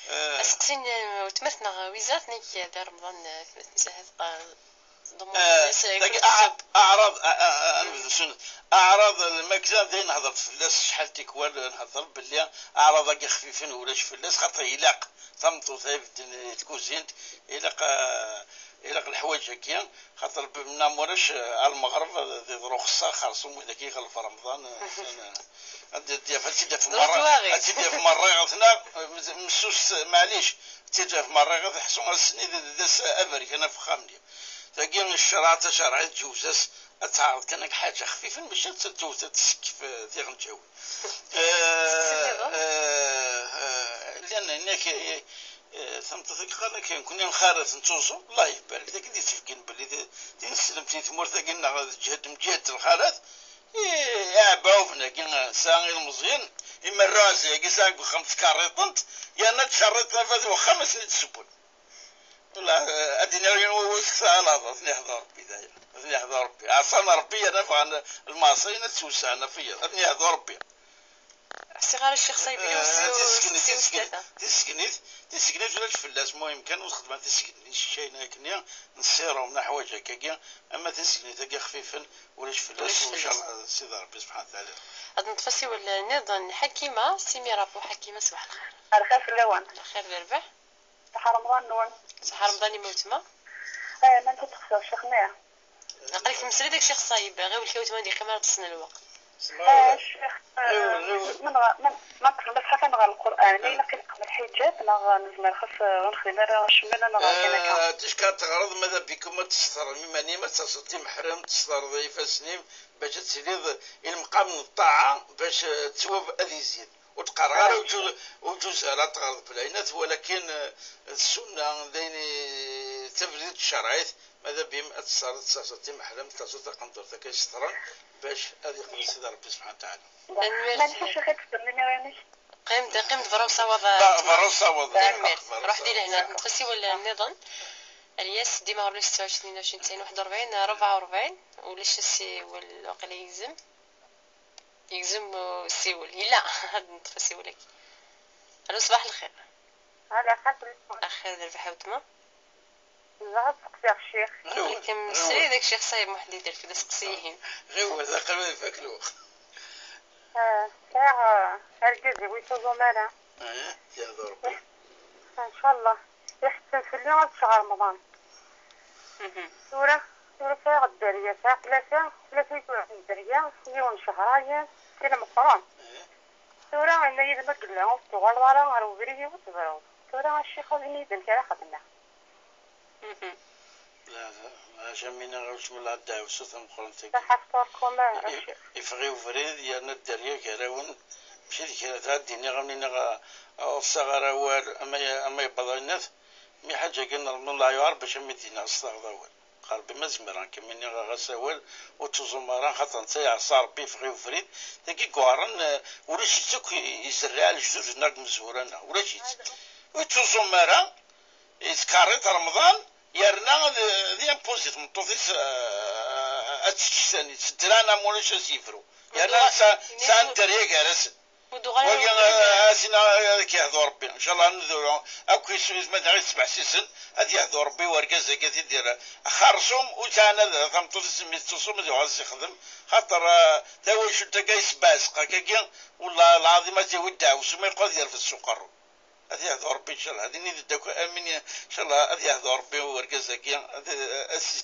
Eh. Aseqsi n, eh, weltma-tneɣ Wizar, tenna-k di Remḍan, eh, atmaten-is ahat qa-, ḍemmen, eh, fell-as, eh, dagi kul aɛra-, ssebba. Aɛraḍ, a, a, a, ad nebdu s un-, aɛraḍ lmakla, dayen hedṛet fell-as acḥal tikwal, nhedṛ belli aɛraḍ-agi xfifen, ulac fell-as, xaṭer ilaq tameṭṭut ay ibedden di tkuzint, ilaq, eh, ilaq leḥwayeǧ-agi, xaṭer bab-nneɣ Murac, eh, ar lmeɣreb, eh, ad iḍru xeṣṣar, xerṣum widak i iɣelb Remḍan, eh, atan, eh, ad d-yaf, ad tt-id-yaf merra, ad tt-id-yaf merra, ɣer-tneɣ, eh, messus, maɛlic, ad tt-id-yaf merra, ɣer teḥsu ass-nni d, d ass aberkan ɣef uxxam-nni. Tagi, ccreɛ tacerɛit, tǧewz-as, ad teɛreḍ kan akka ḥaǧa xfifen, mačči ad tewwet, ad tessekkef, eh, tiɣenǧawin. Eh, eh, eh, llan, inak, eh, Eh, tameṭṭut-agi qqaren-ak nekkni lxalat n tuẓu, Allah ibarek, d akken d-yettbeggin belli d, d ineslemt i tmurt-agi-nneɣ d ǧhed, mǧihed lxalat, i, iɛebba uben-agi, eh, sɛa ilmeẓyen, imerra-as-agi sɛa deg uxxam tkerriṭent, yerna tcerriṭ tafat n uxxam ad ten-id-sewwen. Wala, eh, ad d-iniɣ yiwen wawal sekta ala, ad ten-iḥḍer Rebbi daya, ad ten-iḥḍer Rebbi. Ɛṣan Rebbi yerna bɣan lmeɛṣiyin ad ttwesɛen ɣef wiyaḍ, ad ten-iḥḍer Rebbi. Ssiɣ ara Ccix Ṣayib yiwen s, eh, tisegnit, s tisegnit, tlata. Tisegnit, tisegnit ulac fell-as, muhim kan ur txeddem tisegnit, ccayna akkenni, nsirum, neḥwaǧ akkagi, ama tisegnit-agi xfifen, ulac fell-as, ulac fell-as. Ncallah Sidi Ṛebbi subḥanahu wa taɛala. Ad neṭṭef asiwel nniḍen, Ḥakima, Simi Rapo. Ḥakima, ṣbaḥ lxir. Lxir fell-awen. Lxir d rrbeḥ. Ṣaḥa Remḍan-nwen. Ṣaḥa Remḍan-im a weltma. Eh, ma nta texṣer ccix-nni. Aql-ik temmeslay d Ccix Ṣayib, ɣiwel kan a weltma, d-yeqqim ara ṭṭsen lweqt. Ah, ccix, eh, ɣiwel. Ma nɣa, ma, ma nqebbel aṣḥaḥ neɣ Lqur'an, ma ilaq i neqbel lḥiǧab, neɣ nezmer xas, eh, ur nexdim ara acemma, neɣ kan akka. Eh, ticki ad teɣreḍ, ma d abikum ad testreḍ iman-im, ad taseḍ timeḥremt, testreḍ ifassen-im, bac ad tiliḍ i lemqam n ṭṭaɛa, bac, eh, ttwab ad izid. Ur d-qqareɣ ara ur ǧu-, ur ǧuz ara ad teɣreḍ bla inat, walakin, eh, d ssunna, d ayen i, d tabrid n tcerɛit, ma d abim ad tesserreḍ, ad taseḍ timeḥremt, taseḍ taqendurt akka yessetren, bac ad yeqbel Sidi Ṛebbi subḥanahu wa taɛala. Tanemmirt. Maɛlic, a Ccix, ad tefrem imir-inek? Qqim-d, qqim-d berra usawaḍ. Ba-, berra usawaḍ. Tanemmirt. Berra usawaḍ. Ruḥ di lehna. Neṭṭef asiwel nniḍen. Alyas, dima ɣer ula setta u ɛecrin, tnin u ɛecrin, tesɛin, waḥed u rebɛin, rebɛa u rebɛin. Ulac asiwel, waqila yegzem. Yegzem usiwel. Yella. Ad neṭṭef asiwel-agi. Alo, ṣbaḥ lxir. Ala, xaṭi. Axir d rrbeḥ a weltma. Nezɛa ad seqsiɣ ccix. Ɣiwel, kem ɣiwel. Srid ak Ccix Ṣayib Muḥend Iderk d aseqsi-ihin. Ɣiwel, d aqrib ad ifak lweqt. Ah, sɛiɣ, ah, argaz-iw ur yettuẓum ara. Eh, yehdu Rebbi. Ncallah. Iḥettem fell-i ad ččeɣ Remḍan. Mhm. Tura, tura sɛiɣ dderya, sɛiɣ tlata, tlata i tura n dderya, yiwen cehṛayen, tin meqqren. Eh. Tura, yenna-yi-d ma yella ur d-tuɣaleḍ ara ɣer ubrid-iw, ad tebruḍ. Tura, a ccix, ini-yi-d amek ara xedmeɣ. Mhm. La, la, la, jamais nniɣ-awen la ddeɛwessu tameqqrant-agi. Saḥa fṭurkum, a ccix. Yeffeɣ-iyi ubrid, yerna dderya gar-awen. Mačči d kra, ad d-iniɣ, ad iniɣ, ah, ur ttaɣ ara awal, ama, ama yewweḍ ayenat, mi ḥaǧa-agi n Remḍan leɛyuṛ, bac ad m-id-iniɣ, ad s-taɣeḍ awal. Rebbi ma zemreɣ, kem iniɣ ɣas awal, ur ttuẓum ara, xaṭer netta yeɛṣa Rebbi, yeffeɣ-iyi ubrid. Dagi yuɛren, eh, ulac-itt akk, izerreɛ lejdud-nneɣ deg imezwura-nneɣ, ulac-itt. Ur ttuẓum ara, yettkerriḍ Remḍan, yerna d, d impuzi tmeṭṭut-is, eh, ad tečč sani, s ddran am ulac ad s-yebru. Yerna sɛan dderya gar-asen. Wagi, eh, ad s-iniɣ, eh, ad k-yehdu Rebbi. Ncallah ad neduru akk isem-is, ma d aɣ-yesbeḥsisen, ad yehdu Rebbi wergaz-agi ad t-id-yerr xersum, ur ttɛanad ara tameṭṭut-is mi tettuṣum, ad yuɣal ad s-ixdem. Xaṭer, eh, tawacult-agi yesbeɛseq akkagi, wellah lɛaḍim ad yawi ddeɛwessu, ma yeqqel ad yerfed s uqerru. Ad yehdu Rebbi, ncallah. Ad ini-d akk, amin, ncallah, ad yehdu Rebbi wergaz-agi, ad, ad s-